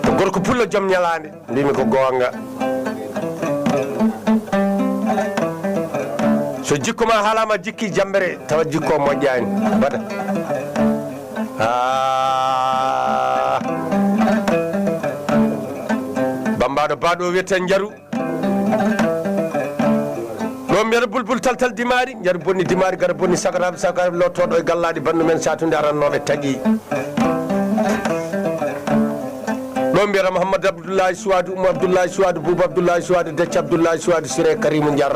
Ko gorko pullo joom ñalaande. Mbimi ko goonga. So jikku ma haalama jikki jambere tawa jikko moƴƴani. Bada. Ah. Bambaɗo baɗo wiyete Njaru. Ɗo mbiyata bulbul taltal dimaari, Njaru bonni dimaari, gara bonni sakataɓe, sakataɓe lottoɗo e gallaɗi bandu men satunde arannooɓe tagi. Ɗo mbiyata Mouhamadou Abdoulaye Souadou, Oumou Abdoulaye Souadou, Boubou Abdoulaye Souadou, Decce Abdoulaye Souadou, Siré Karimou Njar.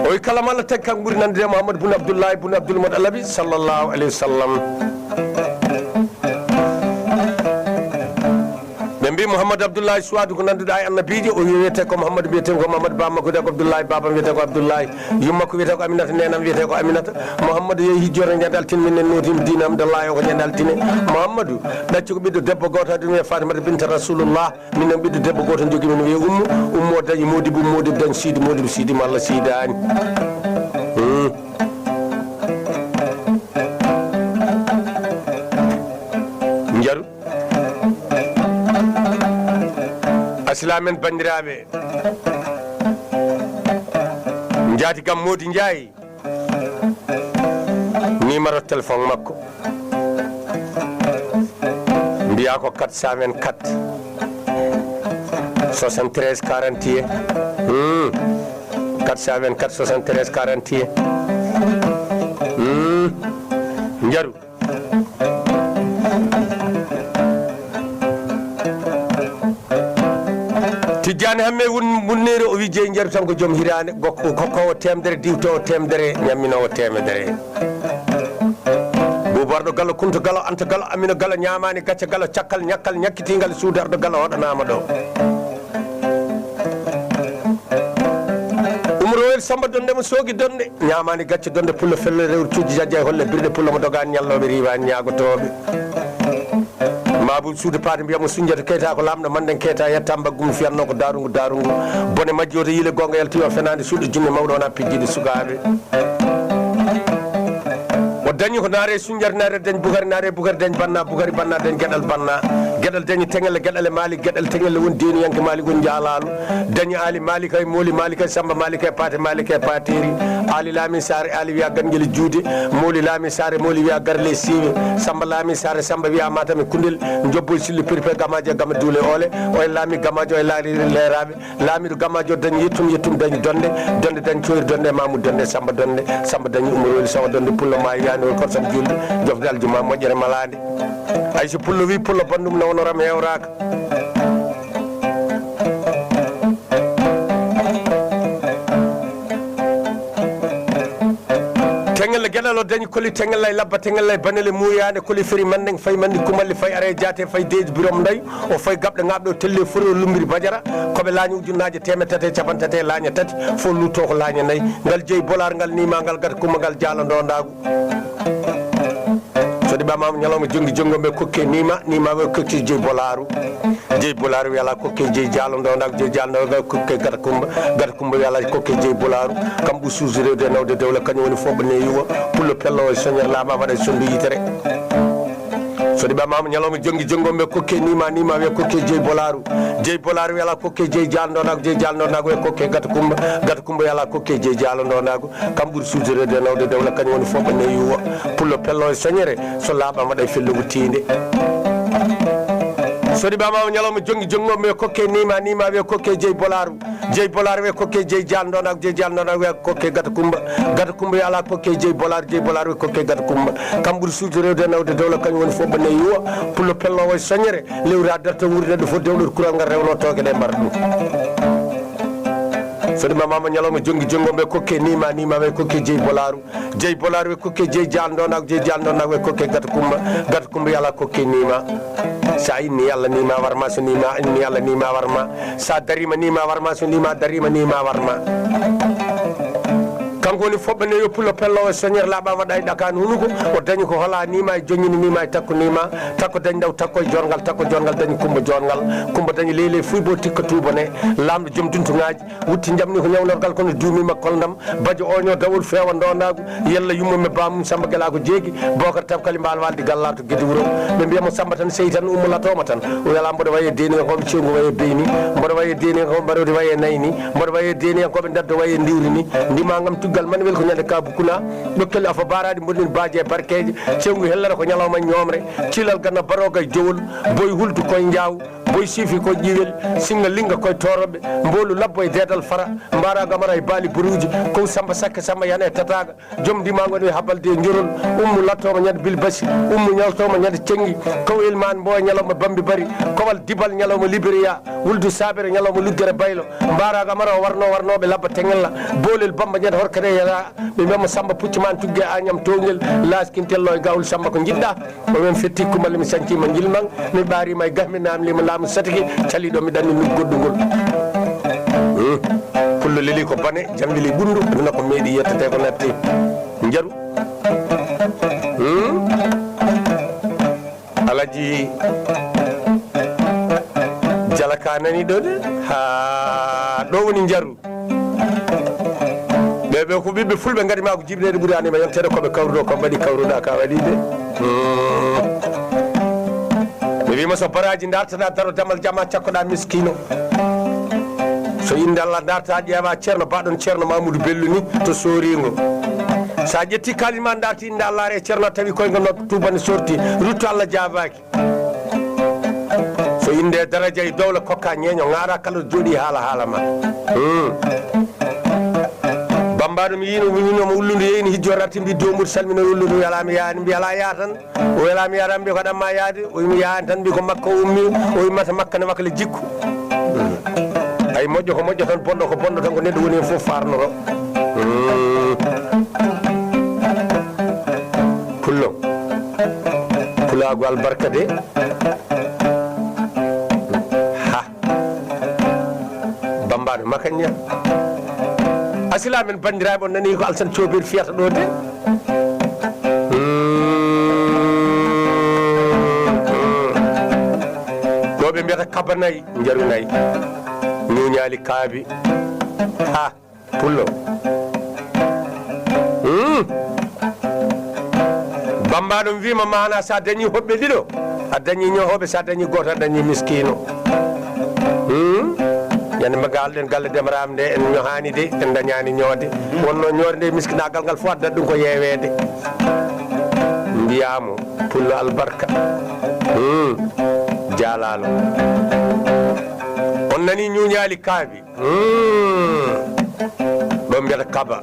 O wi kala mala tagi kan ɓuri nandude Mouhamadou Boun Abdoulaye Boun Abdoul Moutalib sallallahu alayhi wa sallam. Ɓe mbi Mouhamadou Abdoulaye Souadou ko nanduɗa e annabijo, o wi wiyete ko Mouhamadou, mbiyete ko Mouhamadou, baba makko wiyete ko Abdoulaye, baba wiyete ko Abdoulaye, yumma ko wiyete ko Aminata, nenam wiyete ko Aminata. Mouhamadou yehi hijjore ñande altine, minen notimi diina am Abdoulaye o ko ñande altine. Mouhamadou ɗacci ko ɓiɗɗo debbo goto, haɗum wiye Fatimata binta Rasulullah. Min noon ɓiɗɗo debbo gooto jogii min wiyee Ummu. Ummu o dañi Moodibu, Moodibu dañi Siidi, Moodibu Siidi Malla Siidaani. Hmm. Njaru. Asilaamen banndiraaɓe. Njaati kam Moodi Njaay. Numéro téléphone makko. Mbiya ko quatre cent vingt-quatre, soixante-treize, quarante et un. Hmm. Quatre cent vingt-quatre, soixante-treize, quarante et un. Hmm. Njaru. Tijjaani Hamme wun-, wunneeri o wi jeyi njaru tan ko joom hiraande, gokko, kokkoowo teemedere, diwtoowo teemedere, ñamminoowo teemedere. Buubarɗo Galo, Kunta Galo, Anta Galo, Amina Galo, ñaamaani gacce Galo, cakkal, ñakkal, ñakkitiingal, suudarɗo Galo hoɗanaama ɗo. Umrowel Samba Donde mo soogi Donde, ñaamaani gacce Donde, pullo fello rewri cuuji jajja e holle birɗe, pullo mo dogaani ñallooɓe riiwaani ñaagotooɓe. Maabu suudu paade mbiya mo Sunjata Keyta ko laamɗo Manden Keyta yetta mbaggum fiyatno ko darungu darungu. Bone majji woto yiile goonga yalti o fenaande suuɗo jinne mawɗo wona pijjiiɗo sukaaɓe. O dañi ko naare Sunjata naare dañ Bukari naare Bukari dañ Banna Bukari Banna dañ Geɗal Banna. Geɗal dañi Teŋelle Geɗal e Maalik Geɗal Teŋelle woni deeniyanke Maalik woni Jaalaalu. Dañi Aali Maalik e Mooli Maalik e Samba Maalik e Paate Maalik e Paateeri. Aali Laami Saare Aali wiya Ganngeli Juude. Mooli Laami Saare Mooli wiya Garle Siiwe. Samba Laami Saare Samba wiya Maatami Kundel. Njobboy Silli Pirpe Gamaaji e Gama Duule Oole. Oye Laami Gamaaji oye Laari Leeraaɓe. Laamiiɗo Gamaajo dañi yettum, yettum dañi Donde, Donde dañi Coyri Donde, Mamoudou Donde, Samba Donde, Samba dañi Umar Weli Sowa Donde, Pullo maayi wiyaani woni korsam juulde, jofde aljuma moƴƴere malaande. Ay so Pullo wi Pullo banndum na wono ram heewraaka. Teŋelle Geɗal o dañi koli Teŋelle e Labba Teŋelle e Banele Muuyaande koli feri Mandeng fay Mandi Kumalli fay Are Jaate fay Deeji Birom Ndoy. O fayi gaɓɗe ŋaaɓɗe, o telli e fori, o lumbiri bajara, koɓe laañi ujunnaaje teemedde tati e capanɗe tati e laañe tati, fof luutto ko laañe nayi. Ngal jeyi Bolaar, ngal niima, ngal gata Kumba, ngal jaalo ndondaagu. So ɗi ɓamaama ñalawma jonngi jonngo ɓe kokke niima, niima ɓe kokke jeyi Bolaaru. Jeyi Bolaaru wi alaa kokke jeyi jaalo ndondaagu, jeyi jaalo ndondaagu kokke gata Kumba, gata Kumba wi alaa kokke jeyi Bolaaru. Kam ɓuri suusu rewde e nawde dewle, kañum woni fof ɓe newi o, pullo pello o e soñere laaɓa waɗa e sondu yitere. So ɗi ɓamaama ñalawma jonngi jonngo ɓe kokke niima, niima wiya kokke jeyi Bolaaru. Jeyi Bolaaru wiya alaa kokke jeyi jaalo ndondaagu, jeyi jaalo ndondaagu wiya kokke gata Kumba, gata Kumba wiya alaa kokke jeyi jaalo ndondaagu. Kam ɓuri suusureede e nawde dewle, kañum woni fof ɓe newi o. Pullo pello e soñere, so laaɓaama ɗay fellogu tiinde. So ɗi ɓamaama ñalawma jonngi jonngo ɓe kokke niima, niima wiya kokke jeyi Bolaaru. Jeyi Bolaaru wiya kokke jeyi jaalo ndondaagu, jeyi jaalo ndondaagu wiya kokke gata Kumba. Gata Kumba wiya alaa kokke jeyi Bolaaru, jeyi Bolaaru wiya kokke gata Kumba. Kam ɓuri suudu rewde e nawde dewle, kañum woni fof ɓe newi o. Pullo pello o e soñere, lewra darto wuurde ɗo fof dewle kural ngal rewno tooke ɗe mbar ɗum. So ɗi ɓamaama ñalawma jonngi jonngo ɓe kokke niima, niima wiya kokke jeyi Bolaaru. Jeyi Bolaaru wiya kokke jeyi jaalo ndondaagu, jeyi jaalo ndondaagu wiya kokke gata Kumba. Gata Kumba wiya alaa kokke niima. So a inni Alla niima warma, so niima inni Alla niima warma. So a dariima niima warma, so niima dariima niima warma. Kanko woni fof ɓe newi o pullo pello o soñere laaɓa waɗa e ɗakaani hunuko. O dañi ko hola niima e joññini niima e takko niima. Takko dañi ndaw takko e joorngal, takko joorngal dañi Kumba joorngal. Kumba dañi leyle fuy bo tikka tuuba ne. Laamɗo joom duntuŋaaji. Wutti njamni ko ñawnorgal kono duumiima koldam. Bajo oño dawol feewa ndondaagu. Yalla yumma me bamum Samba Gela ko jeegi. Bokar tabkali mbaal waldi galla to gedi wuro. Ɓe mbiya mo Samba tan sey tan ummo latooma tan. O wiyala mboɗo waye deeniyankooɓe cewngu waye beyni. Mboɗo waye deeniyankooɓe mbarodi waye nayni. Mboɗo waye deeniyankooɓe ndaddo waye ndiwri ni. Ndima ngam tuggal Manwel ko ñande Kabu Kuna, ɗokkel Afa Baaraɗi, mbonnin baaji e barkeeje, cewngu hellere ko ñalawma ñoomre, cilal ganna barooga e jowol, boy huldu koye njaaw, boy siifi ko ƴiwel, singa linga koye tooroɓe, mboolu labbo e deedal fara, mbaara gamara e baali buruuji, kow Samba Sakke Samba yana e tataaga, joom ndimaango ne habalde e njorol, ummu lattooma ñande Bilbasi, ummu ñaltooma ñande Cengi, kow Ilmaan Mboya ñalawma Bambi Bari, kowal Dibal ñalawma Liberiya, wuldu Saabere ñalawma Luggere Baylo, mbaara gamara o warno warnooɓe labba teŋella, boolel Bamba ñande horkere yala, ɓe mbiyatma Samba puccu ma tugge a ñam towngel, laaskintello e gawul Samba ko jiɗɗa. Ko men fetti Kumba le mi sañciima Njilmaŋ, mi ɓaariima e gah, mi naamliima laamu satike, caliiɗo mi ɗanni nuggu goɗɗungol. Hmm. Pullo leli ko bane, jam weli ɓunndu, aduna ko meeɗi yettete ko natti. Njaru. Hmm. Alaji Jala ka nani ɗo de, ha ɗo woni njaru. Ɓe, ɓe ko ɓiɓɓe fulɓe, ngadi ma ko jibineede ɓuri anima, yonteede ko ɓe kawruɗo, ko mbaɗi kawruɗa ka waɗi de. Hmm. Mi wima so baraji dartana daro damal jama cakkoɗa miskino. So inde Allah darta ƴeewa ceerno baɗon ceerno Mamoudou Bello ni to Soringo. Sa ƴetti kalis ma darti inde Allah e ceerno tawi koyngal no tubani sorti rutto Allah jaabaki. So inde daraja e dowla kokka ñeeño ŋaara kala jooɗi haala haala ma. Hmm. Bambaɗo mi yino mi yino mo ulludu yeyni hijjo rarti mbi domude salmino ulludu yalami yaani mbi ala yaatan. O wela mi yaran mbi ko ɗamma yaade, o wimi yahan tan mbi ko makka o ummi, o wimmata makka ne wakla jikku. Ay moƴƴo ko moƴƴo tan, bonɗo ko bonɗo tan, ko neɗɗo woni hen fof farnoro. Hmm. Pullo. Pulaagu albarka de. Ha. Bambaɗo makaña. Asila men banndiraaɓe, on nani ko Alsan Coobir fiyata ɗo de. Mm, mm. Ɗo ɓe mbiyata kaba nayi, njaru nayi. Ñuuñaali kaabi. Ha. Pullo. Hmm. Bambaɗo wiima mana sa dañi hoɓɓe ɗiɗo, a dañi ñohoɓe, sa dañi goto a dañi miskino. Hmm. Ñande mbagal ɗen galle Demba Rama nde en ñohani de, en dañani ñoode. Wonno ñoode nde miskinagal ngal fof addat ɗum ko yewede. Mbiyamo pullo albarka. Hmm. Jaalalo. On nani ñuñali kaabi. Hmm. Ɗo mbiyata kaba.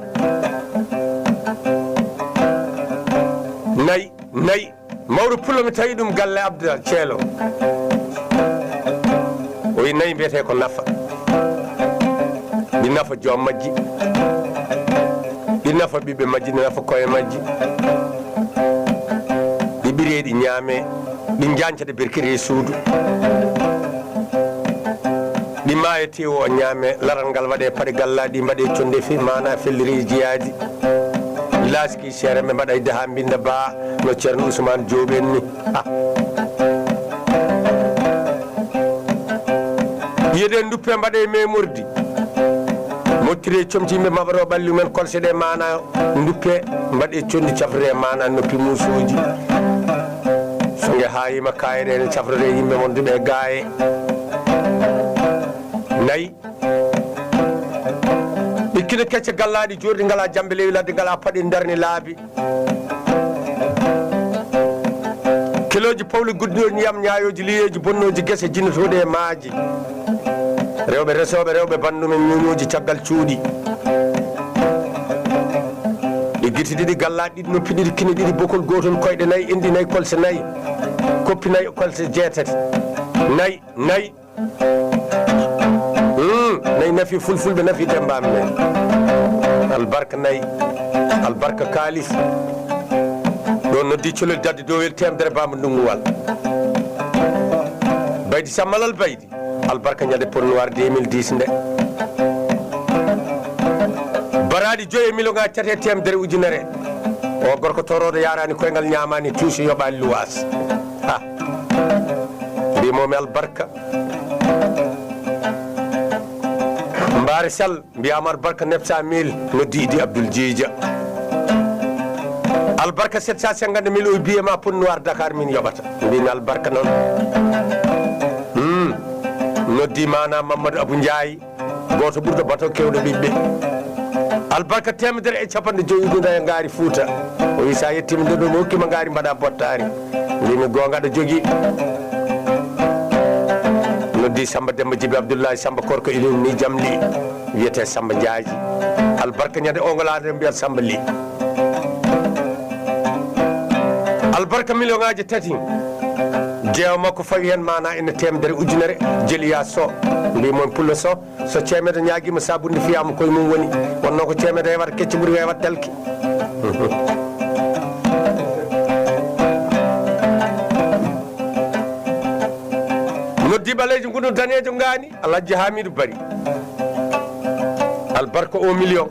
Nayi, nayi. Mawɗo pullo mi tawi ɗum galle Abdal Ceelo. O wi nayi mbiyete ko nafa. Ɗi nafa joom majji. Ɗi nafa ɓiɓɓe majji, ɗi nafa koye majji. Ɗi ɓire, ɗi ñaame. Ɗi jancata berkere e suudu. Ɗi maayo teewu o ñaame, laral ngal waɗe paɗe gallaɗi, mbaɗe conde fe, mana fellere e jiyaadi. Laaski seere ɓe mbaɗa e daha mbinda ba, no Ceerno Usmaan Joob en ni. Ah. Yiyede duppe mbaɗe e memordi. Mottire comci yimɓe maɓaro ɓalli men kolse ɗe mana duppe mbaɗe condi cafrere mana noppi musuji. So nge hayima kayre ne cafrere yimɓe wonduɓe e gaye. Nayi. Ɓikkine kecce gallaɗi jorɗi ngala jambe lewi ladde ngala paɗi darni laabi. Kiloji pawli guddiyo ñiyam ñayoji liyeji bonnoji gese jinnotoɗi e maaji. Rewɓe resooɓe rewɓe bandumen ñuñuji caggal cuuɗi. Ɗi giti ɗiɗi gallaɗi ɗiɗi noppi ɗiɗi kine ɗiɗi bokol gotol koyɗe nayi enɗi nayi kolse nayi. Koppi nayi kolse jeetati. Nayi nayi. Hmm, nayi nafi fulfulɓe nafi dembami men. Albarka nayi. Albarka kalis. Ɗo noddi colel dadde dowel temedere bamba ndunguwal. Baydi sammalal baydi. Albarka ñande Pointe Noire deux mille dix nde. Baraɗi joyi e million ngaji tati e temedere ujunere. O gorko toroɗo yarani koyngal ñamani tuusi yoɓani luwas. Ha. Mbimomi albarka. Mbaare Sall, mbiyama albarka neuf cent mille, noddi Idi Abdoul Jeeja. Albarka sept cent cinquante mille, o biyema Pointe Noire Dakar, min yoɓata. Mbimi albarka noon. Hmm. Noddi mana Mamadou Abou Ndiaye, goto ɓurɗo bato kewɗo ɓiɓɓe. Albarka teemedere e capanɗe joyi ujunere ngaari Fuuta. O wi, so a yettiima nde ɗo, mi hokkii ma ngaari mbaɗaa bottaari. Mbimi, goonga, aɗa jogii. Noddi Samba Demba Jibi Abdullahi, Samba Korko, ina ni Jamli. Wiyetee Samba Jaaji. Albarka ñande o ngolaade mbiyat Samba Li. Albarka miliyoŋaaji tati. Jeewa makko fawi heen maanaa ina teemedere ujunere. Jeliya Soh. Mbii mo, Pullo Soh, so ceemeedo ñaagiima, sabunde fiyaama, koye mum woni. Wonnoo ko ceemeedo hewata kecce ɓuri hewata talki. Noddi ɓaleejo ngunu daneejo ngaani, Alhaji Hamidu Bari. Albarka o miliyoŋ.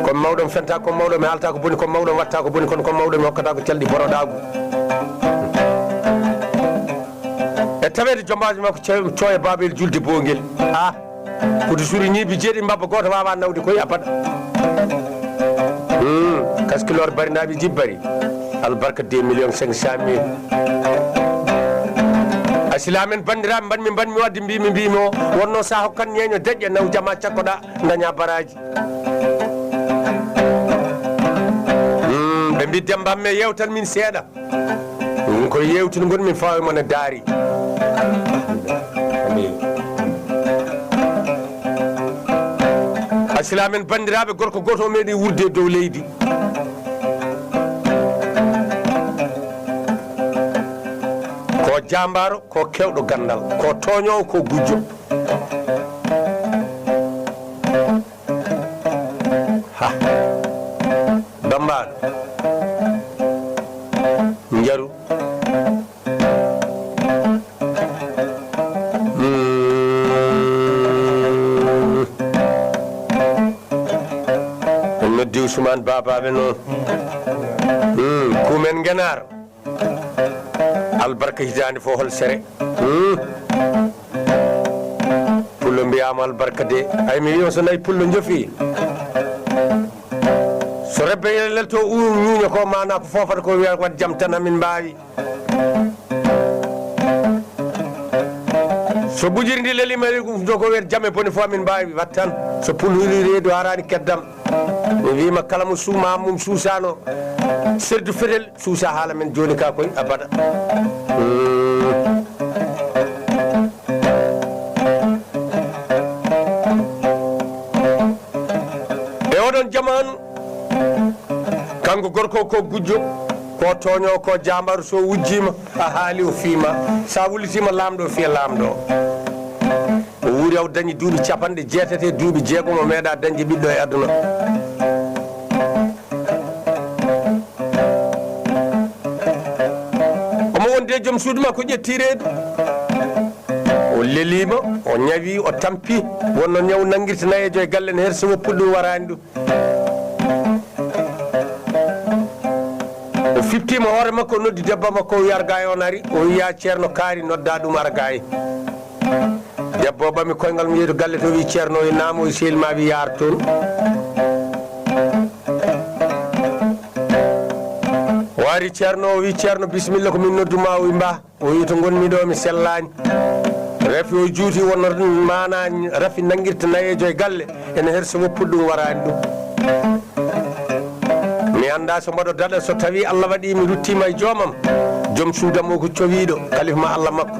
Ko mawɗo mi fenta, ko mawɗo mi haalta ko boni, ko mawɗo mi watta ko boni, kono ko mawɗo mi hokkata ko calɗi boroɗaagu. E taweede jombaajo makko Cooy-, Cooya Baabel Julde Boongel. Ah, Fuuta Suuri ñiibi jeeɗi, mbabba gooto waawaa nawde koye abada. Hmm, kaskiloor Bari, ndaaɓi jib Bari. Albarka deux millions cinq cent mille. A sila amen banndiraaɓe, mbaɗmi, mbaɗmi waɗde, mbimi, mbimi o, wonno sa hokkan ñeeño deƴƴa, naw jama cakkoɗa, daña baraaji. Hmm, ɓe mbi Demba, mais yewtan min seeɗa. Ɗum ko yewtungol min faawi mon e daari. A sila amen banndiraaɓe, gorko gooto o meeɗi wurde e dow leydi. Ko jaambaaro, ko keewɗo ganndal, ko tooñoowo, ko gujjo. Ha. Bambaɗo. Njaru. Mm. En noddi Ousmane Babaɓe noon. Mm. Kumen Ngenaar. Albarka hitaande fof hol sere. Hmm. Pullo mbiyaama albarka de. Ay, mi wiyo so nayi pullo njofi. So rebbe ina lelto u-, ñuuña ko maana ko foofata ko wiya wat jam tan amin mbaawi. So bujiri ndi lelima ɗum ɗo ko wiyata jam e bone fof amin mbaawi wat tan. So pullo iri reedu haraani keddam. Mi wiima kala mo suuma mum suusano. Serdu fetel suusa haala men jooni ka koy abada. Mm. E oɗon jamaanu, kanko gorko ko gujjo, ko tooño, ko jaambaru, so wujjima, a haali o fiima, sa wullitiima laamɗo, fiya laamɗo. O wuuri, o dañi duuɓi capanɗe jeetati e duuɓi jeegom, o meeɗa dañde ɓiɗɗo e aduna. Omo wondi e joom suudu makko, ƴetti reedu. O leliima, o ñawi, o tampi. Wonno ñaw nanngirta nayeejo e galle ne, herse woppude ɗum waraani ɗum. O fiftiima hoore makko, o noddi debbo makko, o wi, "Argaay on ari." O wi, "Yaa Ceerno Kaari, nodda ɗum Argaay." Debbo o ɓami koyngal, mo yehi to galle to, wi, "Ceerno, o naamo, o sehil ma wi yaar toon." O ari, Ceerno, o wi, "Ceerno, bisimilla, ko min noddu ma?" O wi, "Mbaa." O wi, "To ngonmi ɗo, mi sellaani." Rafi o juuti, wonno maana rafi nanngirta nayeejo e galle, ene hersa woppude ɗum waraani ɗum. Mi anndaa so mbaɗo daɗa, so tawii Allah waɗii mi ruttiima e joomam, joom suudam o ko cowiiɗo, kalifa ma Allah makko.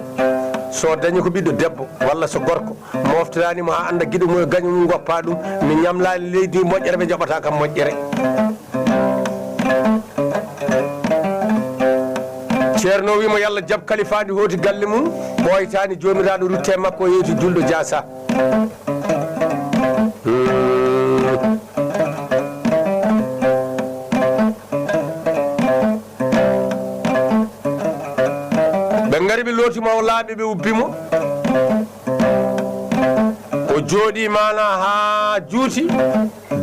So dañi ko ɓiɗɗo debbo walla so gorko, moftoraani mo haa annda giɗo mum e gaño mum, goppa ɗum. Mi ñamlaani leydi ndi moƴƴere, ɓe njaɓata kam moƴƴere. Ceerno wi mo, "Yalla jaɓ kalifaandi hooti galle mum, ɓooytaani joomiraaɗo, rutte makko, o yeeti julɗo jaasa." Hmm. Ɓe ngari, ɓe looti mo, o laaɓi, ɓe ubbi mo. O jooɗii maana haa juuti.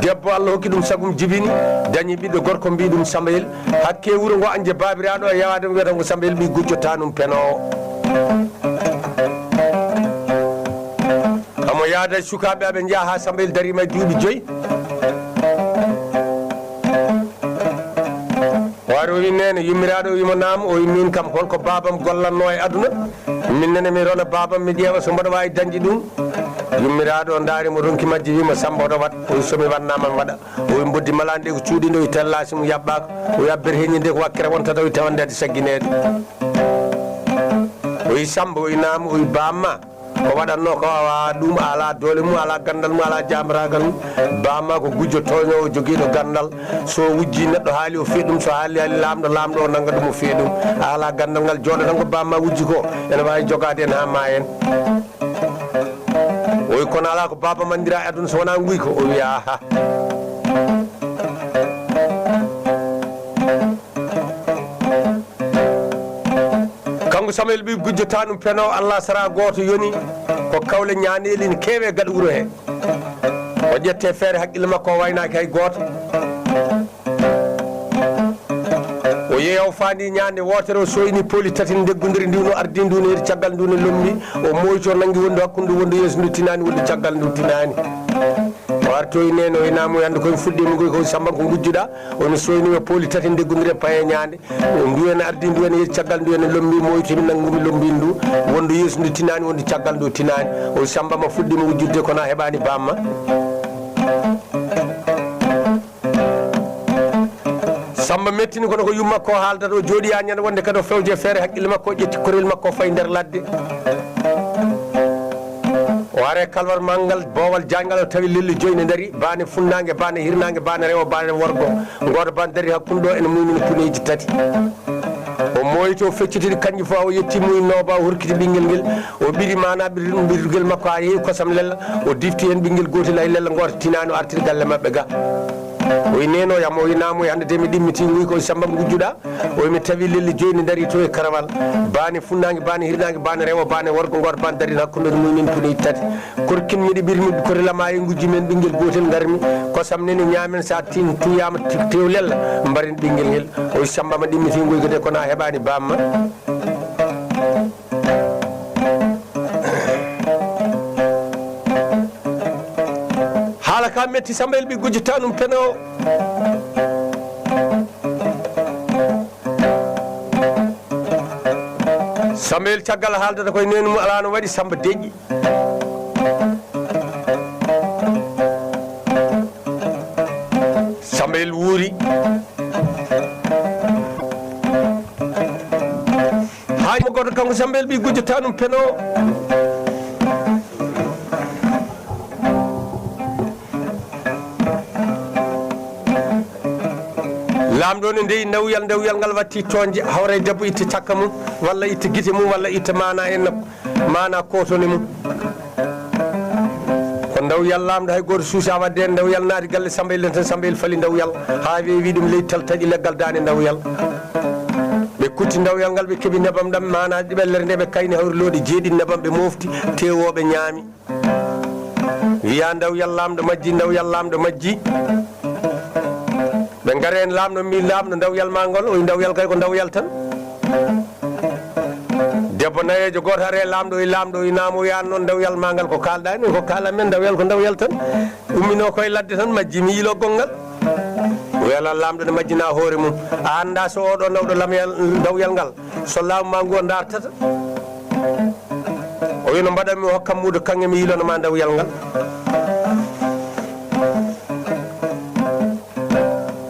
Debbo, Allah hokki ɗum sagum jibini, dañi ɓiɗɗo gorko, mbii ɗum Sambayel. Hakke wuro ngo, añde baabiraaɗo o yawaade mo, wiyata ko Sambayel ɓii gujjo tanum penoowo. Omo yaada e sukaaɓe, aɓe njaha haa Sambayel dariima e duuɓi joyi. O ari, o wi, "Neene, yummiraaɗo?" O wi mo, "Naam." O wi, "Miin kam, holko baabam gollatnoo e aduna? Min nene, mi rona baabam, mi ƴeewa so mboɗo waawi dañde ɗum." Yummiraaɗo o ndaari mo, ronki majji, wii mo, "Sammba, hoto waɗ?" O wii, "So mi waɗnaama, mi waɗa." O wii, "Mboddi malaande ko cuuɗi nde?" O wii, "Tallaa, si mo yaɓɓaaka." O wii, "A berheñi nde ko wakkere wonta taw, tawa ndee addi saggineede." O wii, "Sammba," o wii, "Naam?" O wii, "Baamma ko waɗatnoo ko, awa ɗum, a alaa doole mum, a alaa ganndal mum, a alaa jaambaraagal mum. Baamma ko gujjo tooñoowo jogiiɗo ganndal. So o wujjii neɗɗo haali o fii ɗum, so haali haali laamɗo, laamɗo o nannga ɗum o fii ɗum. A alaa ganndal ngal, jooɗo tan ko baamma wujji ko, ene waawi jogaade en haa maa en." O wii, "Kono alaa ko baaba manndiraa e aduna so wonaa nguyka." O wii, "Aha." Kanko Samuel ɓii gujjo taanum peno, Allah sara gooto yoni ko kawle ñaaneeli ne keewe gaɗa wuro he. O ƴette feere haqqille makko o waynaaki hay gooto. O yeeya o faandi ñaande wootere, o soyni pooli tati ndeggondiri, ndi no ardii, ndi no hedi caggal, ndi no lombi. O moyti, o nangi wondu hakkunde, wondu yeeso ndu tinaani, wondu caggal ndu tinaani. O artoyi nene, o inaa mo yande koye fuɗɗiima ngoy ko Sammba ko ngujjuɗaa. Ono soyni o pooli tati ndeggondiri e paye ñaande. Ndu ene ardii, ndu ene yehi caggal, ndu ene lombi, moytumi, nanngumi, lombini ndu. Wondu yeeso ndu tinaani, wondu caggal ndu tinaani. O Sammba ma fuɗɗiima wujjudde kono a heɓaani baamma. Sammba mettini kono ko yumma ko haaldata, o jooɗi haa ñande wonde kadi o fewje feere haqqille makko, o ƴetti korel makko o fayi nder ladde. O ari e kalwar manngal, boowal jaayngal, o tawi lelli joyi ne ndari, baane funnaange, baane hirnaange, baane rewo, baane worgo. Ngooto baane darii hakkunde ɗo ene muynini puneeji tati. O moyti, o feccitiri kanji fof, o yetti muynooba, o hurkiti ɓinngel ngel, o ɓiri maana ɓir-, ɓirgel makko haa yehi kosam lella, o difti heen ɓinngel gootel, hay lella ngoota tinaani, o artiri galle maɓɓe ga. O yi neno yam, o yi naamu, hannde de mi ɗimmiti, nguy ko Sammba ngujjuɗaa. O wi, "Mi tawi lelli joyi ne ndarii to e karawal. Baane funnaange, baane hirnaange, baane rewo, baane worgo, ngoota baane darii hakkunde mum, min puni tati. Korkin miɗi ɓirmi kori lama e ngujji men ɓinngel gootel ngarmi. Kosam nene ñaamen, sa tin tuyaama ti-, tew lella, mbaren ɓinngel ngel." O wi, "Sammba ma ɗimmiti ngoy gede kono a heɓaani baamma." Haala ka metti, Sammba el ɓii gujjo tanum peno. Sammba el caggal haaldata koye nenu mum, alaa no waɗi, Sammba deƴƴi. Sammba el wuuri. Haa mo goto kanko Sammba el ɓii gujjo tanum peno. Laamɗo ne ndeyi ndawyal, ndawyal ngal watti toonje, hawra e debbo itta cakka mum, walla itta gite mum, walla itta maana en, maana kootone mum. Ko ndawyal laamɗo, hay gooto suusa waɗde heen. Ndawyal naati galle Sammba el tan, Sammba el fali ndawyal haa weewi ɗum leydi tal taƴi leggal daande ndawyal. Ɓe kutti ndawyal ngal, ɓe keɓi nebam ɗam, maana ɓellere nde ɓe kayni hawri looɗe jeeɗiɗi nebam, ɓe mofti, tewo ɓe ñaami. Wiya ndawyal laamɗo majji, ndawyal laamɗo majji. Ɓe ngari heen laamɗo, mbi, "Laamɗo, ndawyal ma ngol?" O wi, "Ndawyal kay ko ndawyal tan." Debbo nayeejo gooto ari e laamɗo, o wi, "Laamɗo, o wi naamo, o wi aan noon ndawyal ma ngal ko kaalɗaa heen?" O wi, "Ko kaalan men, ndawyal ko ndawyal tan. Umminoo koye ladde tan majji, mi yiiloo gonngal." O wi, "Alaa, laamɗo ne majjinaa hoore mum. A anndaa so oɗo nawɗo lamyal, ndawyal ngal, so laamu maa ngu o ndaartata?" O wi, "No mbaɗan mi, o hokkam muudo kaŋŋe, mi yiilana ma ndawyal ngal."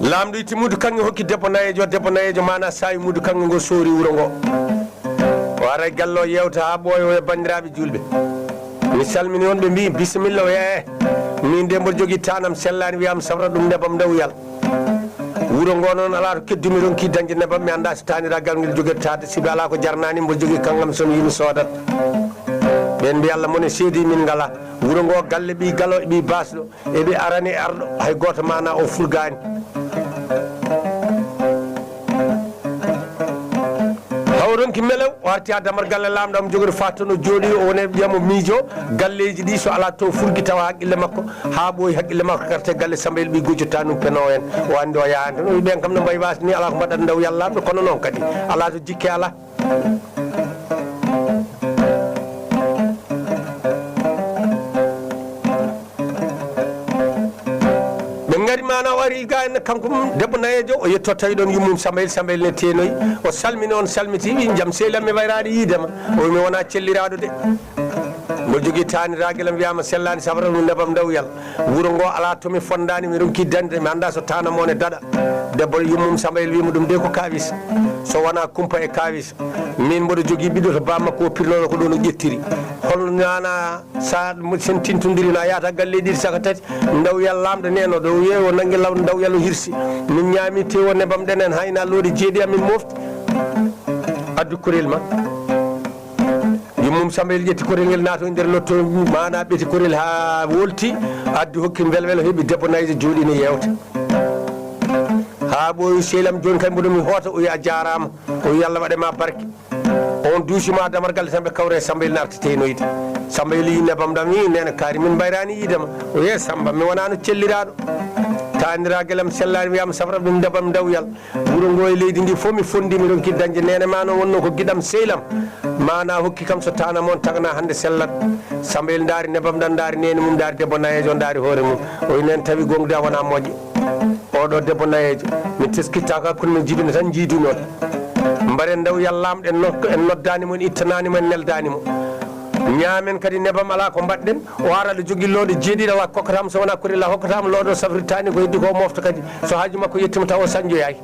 Laamɗo itti muudo kaŋŋe hokki debbo nayeejo, debbo nayeejo maana saawi muudo kaŋŋe ngo soori wuro ngo. O ara e galle o yeewta haa ɓooya o e banndiraaɓe juulɓe. Mi salmini on, ɓe mbi, "Bisimilla." O wiya, "Eh, min de mboɗo jogii taanam sellaani, wiyaama safra ɗum nebam ndawyal." Wuro ngo noon alaa to keddumi ronki dañde nebam, mi anndaa so taaniraagal ngel jogirtaade, sibi alaa ko jarnaani, mboɗo jogii kaŋŋam so mi yii mi soodat. Ɓeen mbi, "Allah mone seedi min ngalaa." Wuro ngo galle ɓii galo e ɓii baasɗo, eɓe arani e arɗo, hay gooto maana o furgaani. Haw ronki melew, o arti haa damar galle laamɗo, omo jogori faatono jooɗi, o woni e ɓiyam o miijo, galleeji ɗi so alaa to furgi tawa haqqille makko, haa ɓooyi haqqille makko, karte galle Sammba el ɓii gujjo tanum peno en, o anndi o yahaani toon, o wi ɓeen kam no mbayi waasde ni, alaa ko mbaɗat ndawyal laamɗo, kono noon kadi, alaa to jikke alaa. Ɓe ngari maana o ari ga en kanko mum debbo nayeejo, o yetto tawi ɗoon yummum Sammba el, Sammba el ne teenoyi, o salmini on salmiti, wi, "Jam sehil am, mi wayraani yiide ma." O wi, "Mi wonaa celliraaɗo de." Mboɗo jogii taaniraagal am, wiyaama sellaani, safrata ɗum nebam ndawyal. Wuro ngo alaa to mi fonndaani, mi ronki dañde, mi anndaa so taana mo ne daɗa. Debbo yummum Sambayel wiima ɗum de ko kaawis. So wonaa kumpa e kaawis. Min mboɗo jogii ɓiɗɗo to baam makko o pirnooɗo ko ɗoon o ƴettiri. Holno ñaana sa sen tintondiri na yaata galle ɗiɗi saka tati. Ndawyal laamɗo neno ɗo o yeewi o nanngi law ndawyal o hirsi. Min ñaami tewo nebam ɗenen hayna looɗe jeeɗi amin mofti. Addu korel ma. Yummum Sambayel ƴetti korel ngel naatoyi nder lotto maana ɓeti korel haa wolti. Addi hokki welwelo heɓi debbo nayjo jooɗi ne yewta. Haa ɓooyi sehil am jooni kay mboɗo mi hoota o wiya a jaaraama. O wiya Allah waɗe ma barke. On duusi ma damargal tan ɓe kawre Sambayel narti tenoyde. Sambayel yi nebam ɗam yi nene kaari min mbayraani yiidema. O wiya Samba mi wonano celliraaɗo. Taaniraagal am sellaani wiyaama safra ɗum nebam ndawyal. Wuro ngo e leydi ndi fof mi fonndi mi ronki dañde nene ma no wonno ko giɗam sehil am. Mana hokki kam so taana mon tagana hannde sellat. Sambayel ndaari nebam ɗam ndaari nene mum ndaari debbo nayeejo ndaari hoore mum. O wi nen tawi gonɗi a wona moƴƴo. Oɗo debbo nayeejo mi teskittaka kono min jibina tan jiidunoon. Mbaren ndawyal laamɗo en noddaani mo en ittanaani mo en neldaani mo. Ñaamen kadi nebam alaa ko mbaɗɗen. O ara aɗa jogii looɗe jeeɗiɗi alaa ko kokkataa mo so wonaa korel a hokkataa mo looɗo safrirtaani ko heddi ko o mofta kadi so haaju makko yettima taw o sañjoyaaki.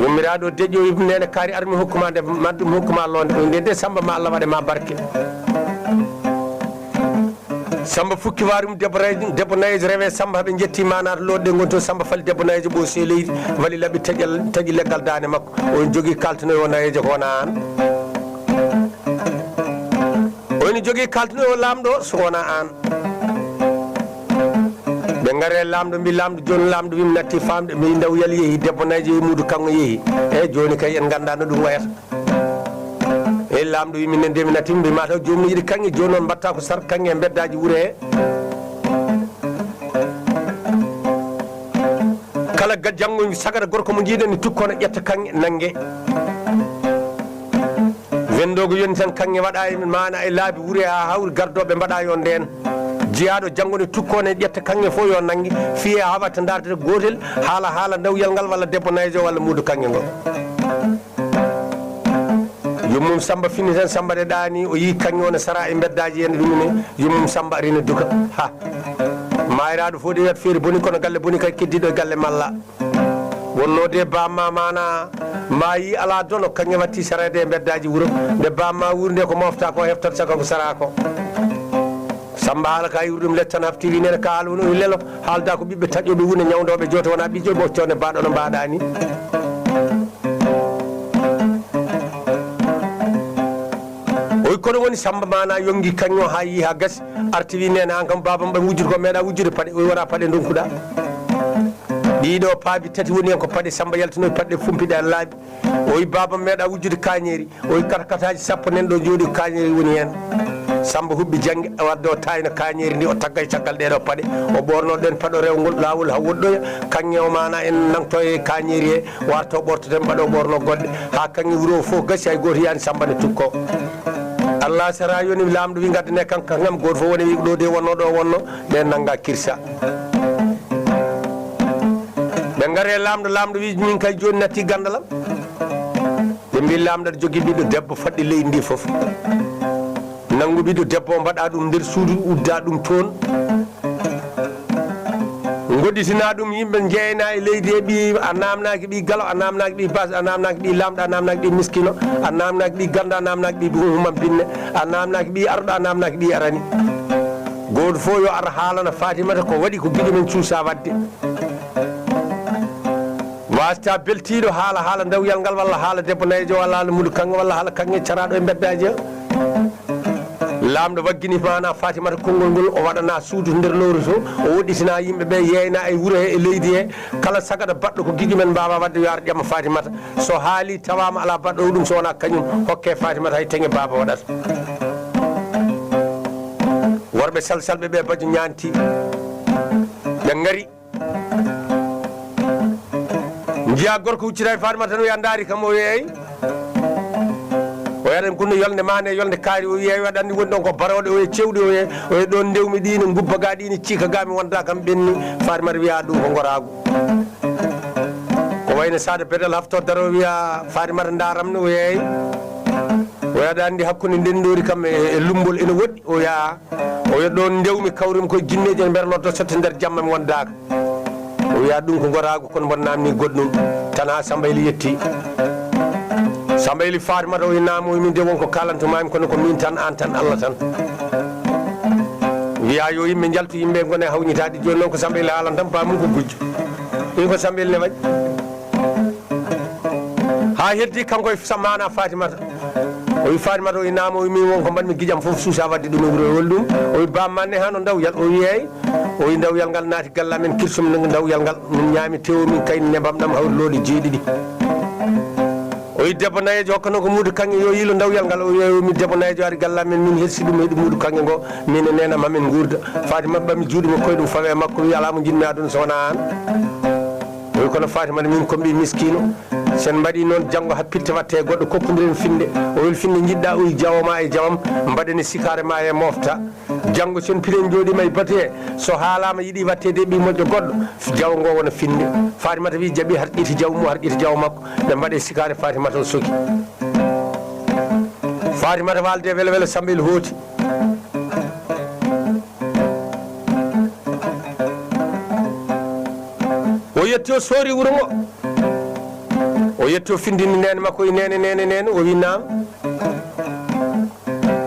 Yummiraaɗo deƴƴo nene kaari ar mi hokkuma nde maddu mi hokkuma loonde o nde de Samba ma Allah waɗe ma barke. Samba fukki waarum debbo nayeejo rewe Samba haɓe njetti manata looɗe ngon to Samba fali debbo nayeejo ɓoosi e leydi wali laɓi taƴi leggal daane makko. On jogii kaltanoyo o nayeejo ko wona aan. Oni jogii kaltanoyo laamɗo so wona aan. Ɓe ngare laamɗo mbi laamɗo jooni laamɗo wimi natti famde mbi ndawyal yeehi debbo nayeejo e muudu kango yeehi. E jooni kay en ngannda no ɗum wayata. E laamɗo wimi ne ndemi natti mbi mataw joomum yiɗi kanŋe jooni noon mbatta ko sar kanŋe e mbeddaaji wuro he. Kala janngo sagata gorko mo njiiɗen ne tukko ne ƴetta kanŋe nannge. Wendoogo yoni tan kanŋe waɗa e maana e laabi wure haa hawri gardooɓe mbaɗa yo ndeen. Jiyaaɗo janngo ne tukko ne ƴetta kanŋe fof yo nannge fiye haa watta ndaartata gootel haala haala ndawyal ngal walla debbo nayeejo walla muudo kanŋe ngol. Yummum Samba fini tan Samba de ɗaani o yii kanŋe o ne sara e mbeddaaji en ɗumine yummum Samba ari ne duka ha. Maayiraaɗo fof de wiyat feere boni kono galle boni kay keddiiɗo e galle malla. Wonno de bamma mana maayi ala dono kanŋe watti sarede e mbeddaaji wuro nde bamma wuuri nde ko mofta ko heftat saka ko sara ko. Samba haala ka yiwri ɗum leccan haftiri nene ka haala woni o lelo haalda ko ɓiɓɓe taƴoɓe wune ñawdoɓe jooto wona ɓiƴƴe ɓocco nde mbaɗo no mbaɗa ni. Oy kono woni Samba mana yongi kanŋe o ha yi ha gasi. Arti wi nene an kam babam ɓe wujjude ko meeɗa wujjude paɗe oy wona paɗe donkuɗa. Ɗiɗo paabi tati woni hen ko paɗe Samba yaltinoy paɗe fumpiɗe a laaɓi. Oy babam meeɗa wujjude kañeeri. Oy katakataji sappo nen ɗo jooɗi kañeeri woni hen. Samba huɓɓi jannge wadde o tayna kañeeri ndi o tagga e caggal ɗeɗo paɗe. O ɓorno ɗen paɗo rewgol lawol ha woɗɗoya. Kanŋe o mana en nangto e kañeeri he warto ɓortoten mbaɗo ɓorno goɗɗe ha kanŋe wuro o fof gasi hay goto yani Samba ne tukko. Allah sara yoni laamɗo wi gaddane kanko kam goto fof woni wi ɗo de wonno ɗo wonno. Ɓe nanga kirsa. Ɓe ngare laamɗo laamɗo wi min kay joni natti gandalam. Ɓe mbi laamɗo aɗa jogii ɓiɗɗo debbo faɗɗi leydi ndi fof. Nanngu ɓiɗɗo debbo o mbaɗa ɗum nder suudu udda ɗum toon. Goɗɗitina ɗum yimɓe jeeyna e leydi he ɓi a namnaki ɓi galo a namnaki ɓi bas a namnaki ɓi lamɗo a namnaki ɓi miskino a namnaki ɓi gando a namnaki ɓi humam binne a namnaki ɓi arɗo a namnaki ɓi arani. Gooto fof yo ar haalana Fatimata ko waɗi ko giɗo men cuusa waɗde. Wasta beltiiɗo haala haala ndawyal ngal walla haala debbo nayejo walla haala mudu kanŋe walla haala kanŋe caraaɗo e mbeddaaji. Laamɗo waggini maana Fatimata konngol ngol o waɗana suudu nder lowru to o woɗɗitina yimɓe ɓe yeeyna e wuro he e leydi he. Kala sagata baɗɗo ko giƴumen mbaawa waɗde yo ar ƴama Fatimata. So haali tawaama alaa baɗɗo ɗum so wonaa kañum hokke Fatimata hay teŋe baaba waɗata. Worɓe salsalɓe ɓe bajo ñaanti ɓe ngari. Njiya gorko huccita e Fatima tan wiya ndaari kam o yeey. O yaɗan kunno yolnde mane yolnde kaari o yeey waɗa anndi woni ɗon ko barooɗe o e cewɗi o e o e ɗon ndewmi ɗi ne ngubba ga ɗi ne ciika ga mi wonda kam ɓenni. Fatimata wiya ɗum ko ngoraagu. Ko wayno saada bedal hafto daro wiya Fatimata ndaaram ne o yeey. Aɗa anndi hakkunde ndenndoori kam e, e lummbol ene woɗɗi. O wiya, o wiya ɗoon ndewmi kawrumi koye jinneeji ene mbeya loddo sotte nder jamma mi wondaaka. O wiya ɗum ko ngoraagu kono mboɗo naamni goɗɗum tan haa Sambayli yetti. Sambayli Fatimata o wiya naam o wiya min de won ko kaalanto maami kono ko min tan aan tan Allah tan. Wiya yo yimɓe njaltu yimɓe ngone hawñitaade jooni noon ko Sambayli haalan tan bamum ko gujjo. Ɗum ko Sambayli ne waɗi. Haa heddi kanko e sa-, maana Fatimata. O wi Fatimata, o wi naam, o wi min won ko mbaɗmi giƴam fof suusa wadde ɗum e wuro e hol ɗum. O wi bamma ne hano ndawyal, o wi eey. O wi ndawyal ngal naati galle amen, kirsum ndawyal ngal. Min ñaami tewo, min kayni nebam ɗam hawri looɗe jeeɗiɗi. O wi debbo nayeejo hokkano ko muudu kaŋŋe yo yiilo ndawyal ngal. O wi eey, o wi mi debbo nayeejo ari galle amen, min hersi ɗum heɗi muudu kaŋŋe ngo. Min e neenam hamin nguurda. Fatima ɓami juuɗe makko e ɗum fawe e makko, wi alaa mo njiɗmi aduna so wonaa aan. O wi kono Fatimata min ko mbi miskiino. Sen mbaɗi noon janngo happirte watte e goɗɗo kokkondiren finde. O wi finde njiɗɗa o wi jawo ma e jawam. Mbaɗene sikaare ma e mofta. Janngo sen piren jooɗima e bate so haalama yiɗi watte de ɓi moƴƴo goɗɗo. Jawo ngo wona finde. Fatimata wi jaɓi harƴiti jawo mum harƴiti jawo makko. Ɓe mbaɗe sikaare Fatimata o soki. Fatimata walde welo welo Sambayli hooti. O yetti o soori wuro ngo. O yetti o findini neene makko e neene neene neene o wi naam.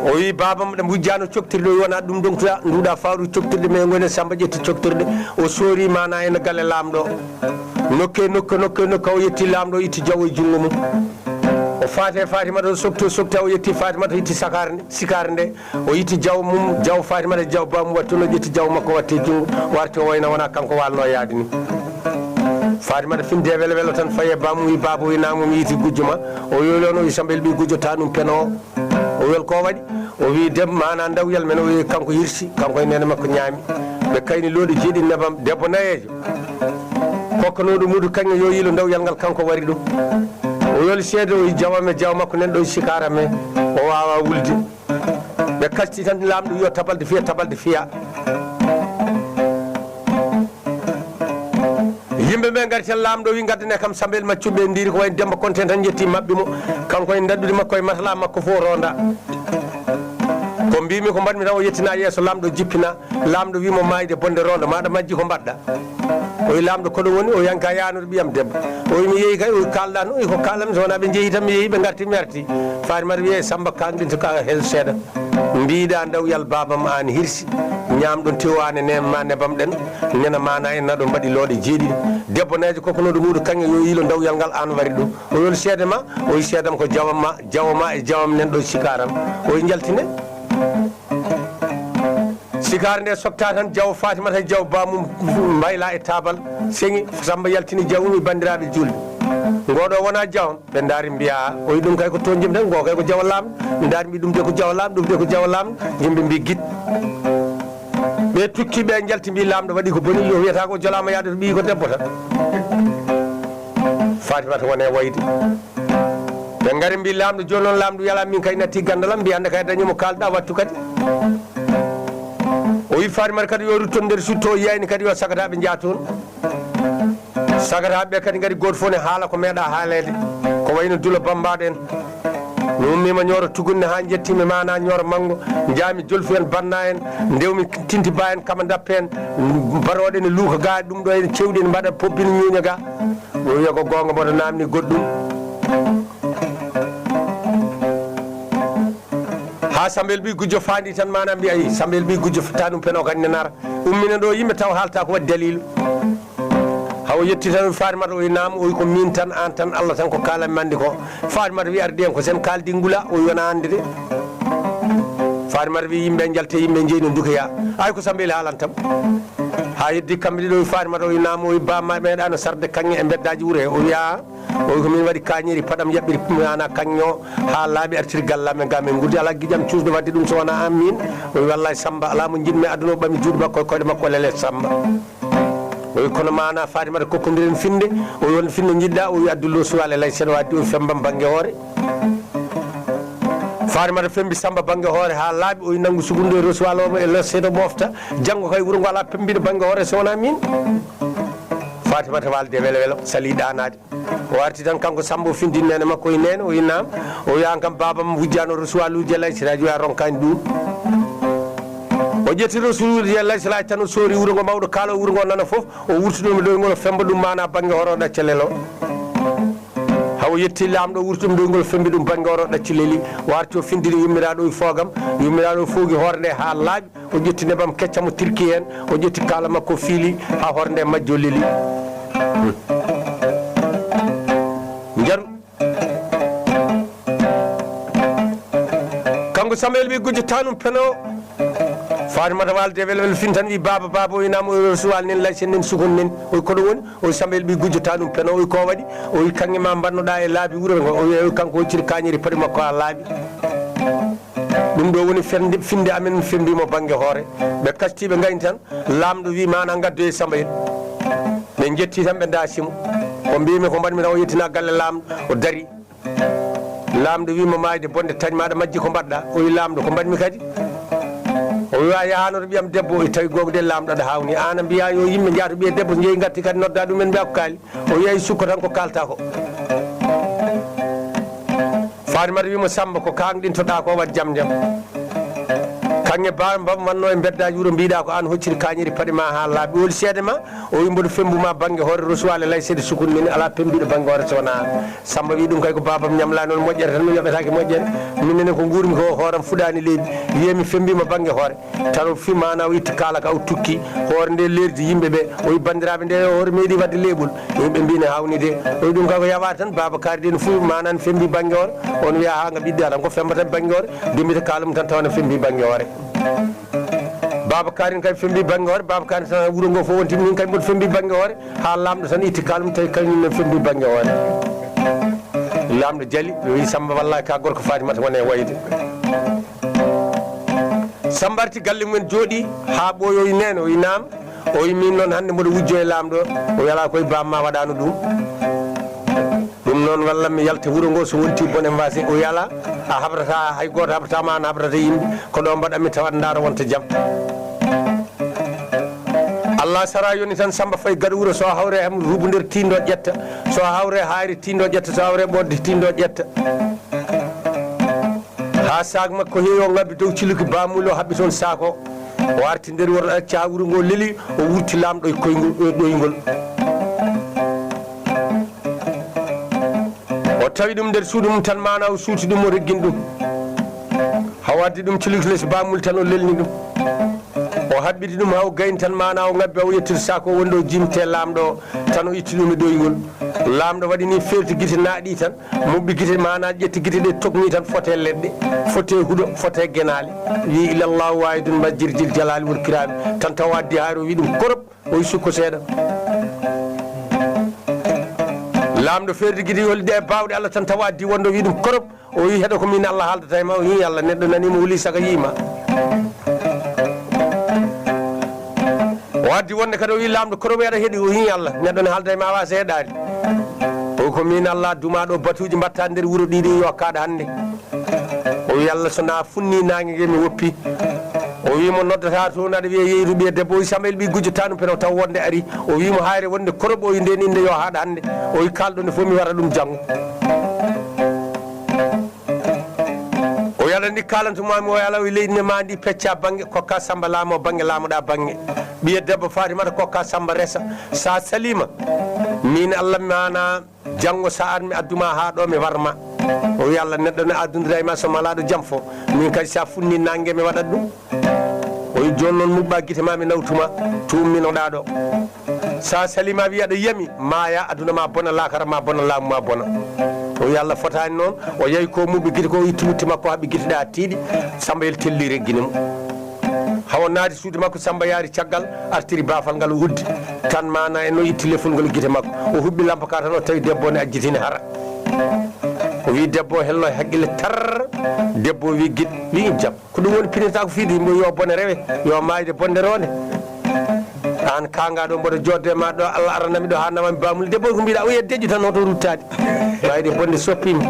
O wi baaba mo ɗe mbujjano coktirɗe o wi wona ɗum ɗontuɗa nduɗa fawru coktirɗe mais ngone Samba ƴetti coktirɗe. O soori mana ene galle laamɗo. Nokke nokke nokke nokke o yetti laamɗo itti jawo e junngo mum. O faate Fatimata o sokti o sokti o yetti Fatimata itti sakaare nde sikaare nde. O itti jaw mum, jaw Fatimata e jaw bamum wattuno ƴetti jaw makko watti e junngo warti o wayna wona kanko walno yaade ni. Fatimata finde welo welo tan faye bamum wi baba wi namum yiti gujjo ma. O yolono wi Sambel ɓi gujjo ta ɗum peno. O wel ko waɗi? O wi deb mana ndawyal men o wi kanko hirsi kanko e nene makko ñaami. Ɓe kayni looɗi jeeɗi nebam debbo nayeejo. Kokkanoɗo mudu kañum yo yilo ndawyal ngal kanko wari ɗum. O yoli seede o wi jawam e jaw makko nen ɗo sikara men o wawa wulde. Ɓe kasti tan laamɗo wiyo tabalde fiya tabalde fiya. Yimɓe ɓe ngari tan laamɗo wi ngaddane kam Sambel maccuɓe ndiri ko wayno Demba Konte tan yetti maɓɓe mo. Kanko e daɗɗude makko e masala makko fof ronda. Ko mbimi ko mbaɗmi tan o yettina yeeso laamɗo jippina. Laamɗo wimo mayde bonde ronda maɗa majji ko mbaɗɗa. O wi laamɗo koɗo woni o yanka yanude ɓiyam debbo. O wi mi yeehi kay o wi kalɗa no o wi ko kalɗam so wona ɓe jeehi tan mi yeehi ɓe garti mi arti. Fatimata wiye Samba kanɗin to ka hel seeɗa. Mbiɗa ndawyal babam an hirsi. Ñamɗon tew an e nen ma nebam ɗen. Nena mana en naɗo mbaɗi looɗe jeeɗiɗi. Debbo neejo kokonoɗo muɗo kaŋŋe yo yilo ndawyal ngal an wari ɗum. O yol seede ma o wi seedam ko jawam ma jawo ma e jawam nen ɗo sikaram. O wi jaltine. Sikaare nde sokta tan jaw Fatimata e jaw bamum mbayla e tabal seŋi. Samba yaltini jaw umi bandiraɓe julɓe. Ngoɗo wona jawam ɓe daari mbiya o yi ɗum kay ko toñjim tan ngo kay ko jawa lamɗo. Daari mbi ɗum de ko jawa lamɗo ɗum de ko jawa lamɗo. Yimɓe mbi git. Ɓe tukki ɓe jalti mbi lamɗo waɗi ko boni yo wiyata ko jolama yaade to ɓiyi ko debbo tan. Fatimata wone wayde. Ɓe ngari mbi laamɗo jooni noon laamɗo yala min kay natti gandalam mbi hannde kay dañi mo kalɗa wattu kadi. O wi Fatimata kadi yo rutton nder sutto o yiyani kadi yo sagataɓe nja toon. Sagataɓe kadi ngari goto fof ne haala ko meeɗa haalede. Ko wayno dulo bambaɗo en. Mi ummima ñooro tugunne ha jettimi mana ñooro manngo. Jaami jolfu en banna en. Ndewmi tinti ba en kama dappe en. Baroɗe ne luuka ga ɗum ɗo en cewɗi ne mbaɗa pobbini ñuuña ga. O wiya ko goonga mboɗo naamni goɗɗum. Ha Sambel ɓi gujjo faandi tan mana mbiya i Sambel ɓi gujjo tanum peno kadi ne nara. Ummina ɗo yimɓe taw haalta ko waɗi dalilu. Hawa yetti tan o wi Fatimata o wi naam o wi ko min tan an tan Allah tan ko kalanmi mandi ko. Fatimata wi ardi en ko sen kaldi ngula o wi wona ande de. Fatimata wi yimɓe jalte yimɓe jeyno dukoya. Ay ko Sambel haalantam. Ha heddi kamɓe ɗiɗo o wi Fatimata o wi naam o wi bamma meeɗano sarde kaŋŋe e beddaji wuuro he o wi a. O wi ko min waɗi kañiri paɗam yaɓɓiri mana kañño ha laaɓi artiri gallamen ga min gurdi ala giƴam cuusɗo wadde ɗum so wona an min. O wi wallahi Samba ala mo jiɗmi aduna o ɓami juuɗe makko e koyɗe makko lele Samba. O wi kono mana Fatimata kokkondiren finde. O wi on finde jiɗɗa o wi addu losuwal e lay seeɗa wadde o wi fembam banggue hoore. Fatimata fembi Samba banggue hoore ha laaɓi o wi nanngu sugundu e losuwal o e lay seeɗa mofta. Janngo kay wuuro ngo ala pembiɗo banggue hoore so wona min. Fatimata Wal de welo welo, sali ɗaanaade. O arti tan kanko Samba, o findini neene makko, o yi neene, o yi naam. O wiya aan kam baabam wujjaano Rasuwaaluuji e laysiraaji, o wiya ronkaani ɗum. O ƴetti Rasuwaaluuji e laysiraaji tan, o soori wuro ngo mawɗo kaala, o wuro ngo nana fof, o wurti ɗum e ɗoyngol, o femmba ɗum maanaa bannge hoore o ɗacca lelo. Hawo yetti laamɗo, o wurti ɗum ɗoyngol, o femmbi ɗum bannge hoore o ɗacci leli. O arti o findini yummiraaɗo, o yi foogam, yummiraaɗo o foogi hoore nde haa laaɓi. O ƴetti nebam keccam, o tirki heen, o ƴetti kaala makko, o fiili haa hoore nde majji, o leli. Njaru. Kanko Samayel ɓii gujjo Tanum Peno, Fatimata Wal de welo welo fin tan wi, "Baaba, baaba, o yi naam, o yi Rasuwal nen, laysen nen, sukun nen." O yi, "Ko ɗo woni?" O yi, "Samayel ɓii gujjo Tanum Peno." O yi, "Ko waɗi?" O yi, "Kaŋŋe ma mbannoɗaa e laabi wuro ngo." O yi, o yi, kanko o hocciri kaañeri paɗe makko haa laaɓi. Ɗum ɗo woni fende, finde amen, femmbi mo bannge hoore. Ɓe kasti, ɓe ngayni tan, laamɗo wi, "Maanaa ngaddoyee Sambayel." Ɓe njetti tan, ɓe ndaasi mo. Ko mbiymi, ko mbaɗmi tan, o yettina galle laamɗo, o dari. Laamɗo wi mo, "Maayde bonde tañ ma, aɗa majji, ko mbaɗɗa?" O wi, "Laamɗo, ko mbaɗmi kadi?" O wi, "A yahaano to ɓiyam debbo?" O wi, "Tawi goonga de, laamɗo, aɗa haawni. Aan a mbiyaa yo yimɓe njaha to ɓiye debbo, so njehi ngatti kadi noddaa ɗumen, mbiyaa ko kaali." O wiya, "Sukka tan ko kaaltaa ko." Fatimata wi mo, "Samba, ko kaŋŋe ɗintoɗaa ko, waɗ jam jam. Kaŋŋe ba-, mbam wanno e mbeddaaji wuro, mbiɗa ko aan hocciri kaañeri paɗe ma haa laaɓi. Holi seede ma?" O wi, "Mboɗo femmbu ma bannge hoore, Rasuwal e layseede sukun, min alaa femmbiiɗo bannge hoore so wonaa aan." Samba wi, "Ɗum kay ko baabam ñamlaani, on moƴƴere tan mi yoɓetaake moƴƴere. Minenne ko nguurmi ko, hooram fuɗaani leydi. Wiyee mi femmbi ma bannge hoore." Tan o fi maanaa, o itti kaala ka, o tukki hoore nde, leerdi yimɓe ɓe. O wi, "Banndiraaɓe, nde hoore meeɗi waɗde leeɓol." Yimɓe mbi ne haawni de. O wi, "Ɗum kay ko yawaade tan, Baaba Kaari de no fuɗi, maanaa no femmbi bannge hoore." On wiya, "Haa nga ɓiɗɗa tan, ko femmba tan bannge hoore, dumbita kaala mum tan tawa no femmbi bannge hoore." Baaba Kaari kay femmbi bannge hoore, Baaba Kaari tan wuro ngo fof wonti, "Min kay mboɗo femmbi bannge hoore, haa laamɗo tan itti kaala mum, tawi kañum ne femmbi bannge hoore." Laamɗo jali, o wi, "Samba, wallaahi ka gorko, Fatimata woni e wayde." Samba arti galle mumen, jooɗi haa ɓooyi, o wi, "Neene?" O wi, "Naam." O wi, "Min noon hannde mboɗo wujjo e laamɗo." O wi, "Alaa koye, baaba ma waɗaano ɗum. Ɗum noon walla mi yalta wuro ngo, so wonti bone mi waasa." O wi, "Alaa, a habrata, hay gooto habrata ma, aan habrata yimɓe. Ko ɗo mbaɗanmi tawat, ndaara wonta jam." Allah sara yoni tan, Samba fayi gaɗa wuro, so hawre e rubu nder tindo ƴetta, so hawre e hayre tindo ƴetta, so hawre e ɓodde tindo ƴetta. Haa saak makko heewi, o ŋabbi dow ciluki bamuli, o haɓɓi toon saako. O arti nder wuro, acca wuro ngo leli, o wurti laamɗo e koyngol, e ɗoyngol. O tawi ɗum nder suudu mum tan, maanaa o suuti ɗum, o reggini ɗum. Haa o addi ɗum ciluki les bamuli tan, o lelni ɗum. O haɓɓiti ɗum haa o gayni tan, maanaa o ŋabbi, o yettude saako wonde o jimte laamɗo o, tan o itti ɗum e ɗoyngol. Laamɗo waɗi ni, ferti gite naaɗi tan, muɓɓi gite, maanaa ƴetti gite ɗe, tokni tan, fote leɗɗe, fote huɗo, fote genaale. Wi, "Ilallahu wahidun ma jirjil jalali wal kirami." Tan tawa addi hayre, o wi ɗum korop, o wi sukko seeɗa. Laamɗo ferti gite, holli ɗe e baawɗe Allah, tan tawa addi wonde, o wi ɗum korop. O wi, "Heɗo, ko min Allah haaldata e ma." O wi, "Allah, neɗɗo nani mo wuli saka yii ma." O addi wonde kadi, o wi, "Laamɗo, koro ɓe aɗa heɗi?" O wi, "Allah, neɗɗo ne haalda e ma, a waasa heɗaade." O wi, "Ko min Allah, dumaaɗo batuuji mbatta nder wuro ɗiɗi, yo kaaɗa hannde." O wi, "Allah, so na funni naange nge mi woppi." O wi mo, "Noddata toon, aɗa wiya Yeyru ɓiye debbo." O wi, "Samayel ɓii gujjo tanum peno taw wonde ari." O wi mo, "Hayre wonde koroɓo, o wi nden innde yo haaɗa hannde." O wi, "Kaalɗo nde fof mi waɗa ɗum janngo." O wi, "Aɗa anndi kaalantu maami?" O wi, "Alaa." O wi, "Leydi ne ma ndi, pecca bannge, kokka Samba laamo bannge, laamoɗa bannge. Ɓiye debbo Fatimata kokka Samba resa. Sa salima, min Allah maana, janngo sa ar mi adduma haa ɗo mi warma." O wi, "Allah, neɗɗo ne addundira e ma so malaaɗo jam fo. Min kadi sa funni nange mi waɗat ɗum." O wi, "Jooni noon muɓɓa gite ma, mi nawtuma, to umminoɗa ɗo. Sa salima, wi aɗa yiyami, maaya, aduna ma bona, laakara ma bona, laamu ma bona." O wi, "Allah, fotaani noon." O yahi ko muɓɓi gite ko, o itti wutte makko, haɓɓi gite ɗe haa tiiɗi. Sambayel telli, reggini mo. Hawo naati suudu makko, Samba yaari caggal, artiri baafal ngal, o uddi. Tan maana en no itti lefol ngol gite makko. O huɓɓi lampa ka tan, o tawi debbo ne ajjitini hara. O wi debbo, "Hello, haqqille tar." Debbo wi, "Giɗ." Wi, "Jam." Ko ɗum woni pinirta ko fiide yimɓe, yo bone rewe, yo maayde bonde ronde. Aan kaanga ɗo, mboɗo jodde ma ɗo, Allah aranami ɗo haa nawami bamuli. Debbo ko mbiɗa, o yedde deƴƴu tan hoto ruttaade. Maayde bonde soppimi.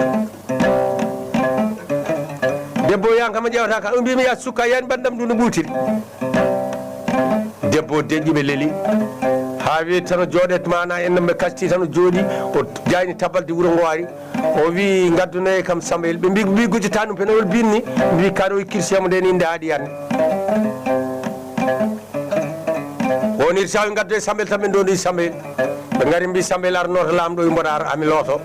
Debbo yan kama ƴewata ka, o mbimi ya sukka, yani bandam ɗum no ɓuutiri." Debbo deƴƴuɓe leli. A wi tan o jooɗet maana en, ɓe kasti tan o jooɗi, o jayni tabaldi wuro ngo ari. O wi, "Ngaddunoye kam Samba El." Ɓe mbi, mbi gujjata ɗum pene, o binni, mbi, "Kaɗo o kirsiya mo nden innde haaɗi yande." O woni iri sawi ngaddoye Samba El tan ɓe ndoni Samba El. Ɓe ngari mbi, "Samba El arnoto laamɗo, o wi mboɗa ar, ami looto."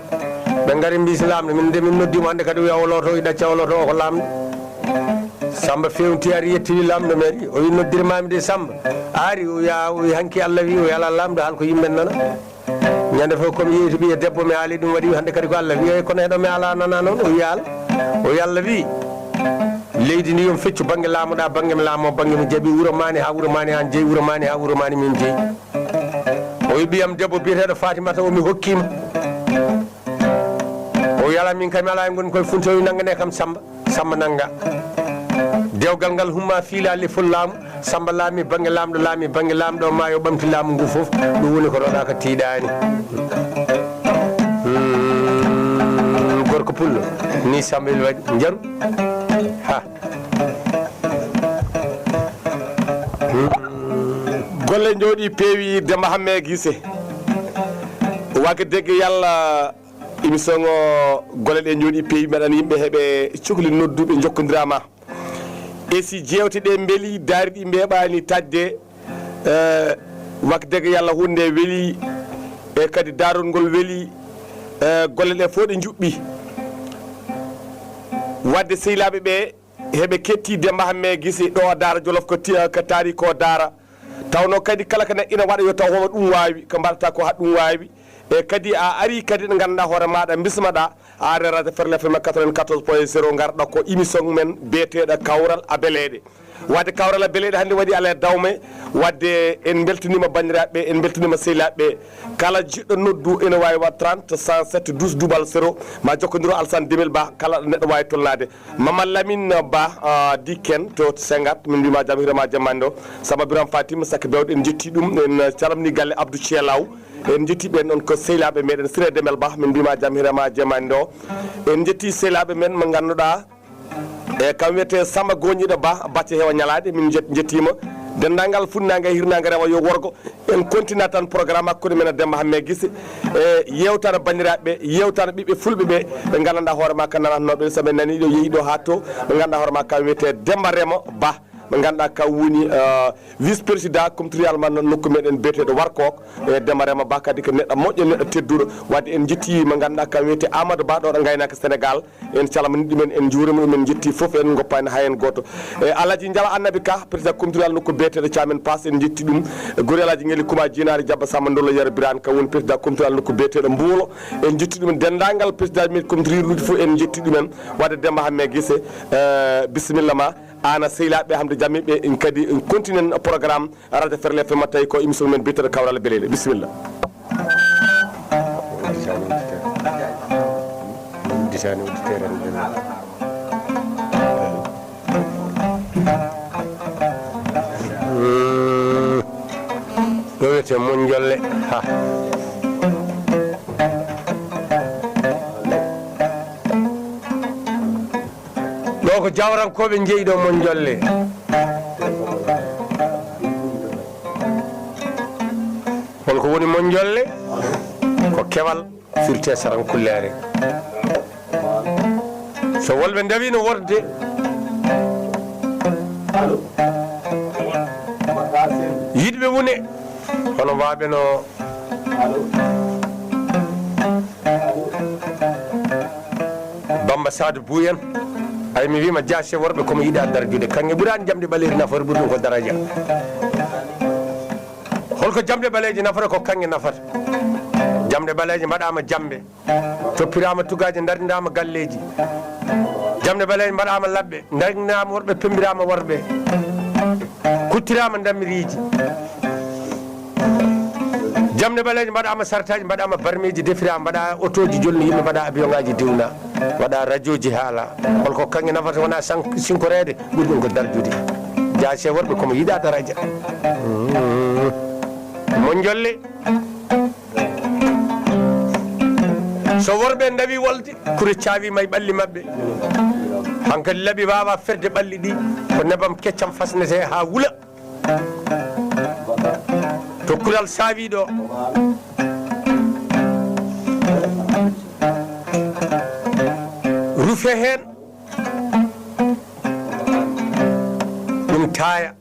Ɓe ngari mbi, "Si laamɗo, min de min noddi mo hannde kadi, o wi o looto, o wi ɗacca o looto, o ko laamɗo." Samba fewti ari yettini laamɗo mairie. O wi, "Noddirmaami de Samba." Ari, o wi, "A, o wi hanki Allah wi, o wi ala laamɗo, haal ko yimɓe nana." Ñande fof komi yeeytu ɓiye debbo, mi haali ɗum waɗi, hannde kadi ko Allah wi, "Eyi, kono heɗo mi ala nana noon?" O wi, "Ala." O wi, "Allah wi, leydi ndi yon feccu, bannge laamuɗa, bannge mi laamo, bannge mi jaɓi, wuro mani ha wuro mani, an jeyi wuro mani ha wuro mani, min jeyi." O wi, "Ɓiyam debbo biyeteeɗo Fatimata o mi hokkima." O wi, "Ala, min kam mi ala e ngonmi koye Funti." O wi, "Nanngane kam Samba." Samba nannga. Dewgal ngal humma fiila lefol laamu. Samba laami bannge laamɗo, laami bannge laamɗo, maayo ɓamti laamu ngu fof. Ɗum woni ko roɗaka tiiɗaani. Hmm, gorko pullo. Ni Samba El waɗi. Njaru. Ha. Hmm. Golle njooɗi peewi, Demba Hamme Gise. Wagga degge yalla. Émission o, golle ɗe njooɗi peewi, mbeɗa yimɓe heɓe cukli nodduɓe, njokkondirama. E si jeewte ɗe mbeeli, daari ɗi mbeeɓaani taƴde, eh, wagga degge yalla hunde weeli, e kadi daarol ngol weeli, eh, golle ɗe fof ɗe njuɓɓi. Wadde sehilaaɓe ɓe, heɓe ketti Demba Hamme Gise ɗo Daara Jolof ko ti-, ko taari ko Daara. Tawno kadi kala ko neɗɗo ina waɗa yo taw homo ɗum waawi, ko mbaɗata ko haɗa ɗum waawi. E kadi a ari kadi ɗo ngannduɗaa hoore maaɗa, bismaɗa, a ari radio Ferlo F M quatre-vingt-quatorze point zéro, ngarɗa ko émission men biyeteeɗo Kawral a Beleeɗe. Wadde Kawral a Beleeɗe hannde waɗi alaa e dawme, wadde en mbeltaniima banndiraaɓe, en mbeltaniima sehilaaɓe. Kala jiɗɗo noddu ina waawi waɗ trente, cent sept, douze, double zéro, ma jokkondir e Alassane Demel Ba, kala ɗo neɗɗo waawi tolnaade. Mama Lamine Ba, ah, Dikken to Sengat, min mbima jam hiirema jemmande o. Samba Birame Fatim, Sakki Bewɗo, en jetti ɗum, en calmini galle Abdou Thielaw. En jetti ɓen on ko sehilaaɓe meɗen Siré Demel Ba, min mbima jam hiirema jemmande o. En jetti sehilaaɓe men mo ngannduɗaa, e kam wiyete Samba Goñiɗo Ba, Bacce Hewa Ñalaaɗe, min jet-, jettima. Denndaangal funnaange, hirnaange, rewo yo worgo. En kontina tan programme hakkunde men e Demba Hamme Gise. E yewtana banndiraaɓe, yewtana ɓiɓɓe fulɓe ɓe, ɓe nganndanɗaa hoore ma ka nanatnooɓe, so ɓe nani ɗo, yehi ɗo haa to, ɓe nganndanɗaa hoore ma ka wiyete Demba Remo Ba. Ɓe ngannduɗaa ka woni, eh, vice président communal man nokku meɗen biyeteeɗo Warkok. E Demba Remo Ba kadi ko neɗɗo moƴƴo, neɗɗo tedduɗo. Wadde en jetti mo ngannduɗaa ka wiyete Amadou Ba ɗo ɗo ngaynaaka Sénégal. En calmini ɗumen, en njuurima ɗum, en jetti fof, en ngoppaani hay en gooto. E Alhaji Njala Annabi Ka, président communal nokku biyeteeɗo Thiamène Pass, en jetti ɗum. E Gori Alhaji Ngeli Kuma Jinaari Jabba Samba Ndollo Yero Birane ka woni président communal nokku biyeteeɗo Mbuulo. En jetti ɗum, denndaangal président men communal ruuji fof en jetti ɗumen. Wadde Demba Hamme Gise, eh, bisimilla ma, aan e sehilaaɓe Hamdi Jammi ɓe, en kadi en continuen programme. Radio Ferlo F M tawi ko émission men biyeteeɗo Kawral Beleeɗe. Bisimilla. Ɗo wiyete Mon Jolle. Ha. Ɗo ko Jawrankooɓe njeyi ɗo Mon Jolle. Hol ko woni Mon Jolle? Ko kewal firte sarankulleere. So wolɓe ndawi no worde, yiɗɓe wune, hono mbaɓe no Bamba Saadu Buuyan. Ay, mi wiima jaase worɓe komo yiɗa darjude. Kaŋŋe ɓuraani jamɗe ɓaleeri nafoore, ɓuri ɗum ko daraja. Holko jamɗe ɓaleeje nafata? Ko kaŋŋe nafata. Jamɗe ɓaleeje mbaɗaama jamɗe, toppiraama tugaaje, ndarndaama galleeji. Jamɗe ɓaleeje mbaɗaama labɓe, ndarndaama worɓe, pembiraama worɓe. Kuttiraama ndamiriiji. Jamɗe ɓaleeje mbaɗaama sartaaji, mbaɗaama barmeeji, defiraama, mbaɗa otooji jolni yimɓe, mbaɗa avion ŋaaji diwna, mbaɗa radioji haala. Holko kaŋŋe nafata wona san-, sinkoreede, ɓuri ɗum ko darjude. Jaase worɓe komo yiɗa daraja. Mm. Mon Jolle. So worɓe ndawi wolde, kure caawi may ɓalli maɓɓe. Hankadi laɓi waawa ferde ɓalli ɗi, ko nebam keccam fasnete haa wula. To Kural saawi ɗo. Rufe heen. Ɗum taaya.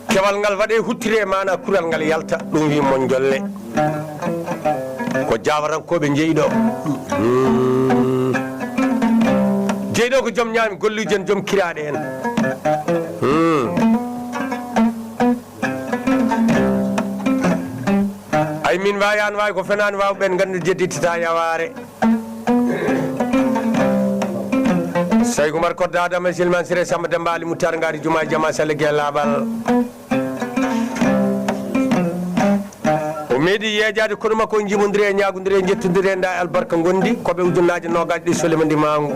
Kewal ngal waɗe huttire maana kural ngal yalta, ɗum wi mon jolle. Ko jawarankooɓe jeyi ɗo. Hmm. Jeyi ɗo ko joom ñaami golluuji en, joom kiraaɗe en. Hmm. Ay min waawi, an waawi, ko fenaani waaw ɓen nganndi jeddittata yawaare. Sayku Umar Kodda Adama Silman Sire Samba Demba Ali Mutar Ngari Juma Jama Sale Gel Labal. O meeɗi yeejaade kono makko, jimondire e ñaagondire e njettondire e nda albarka ngondi, ko ɓe ujunnaaje noogaaji ɗi solima ndimaangu.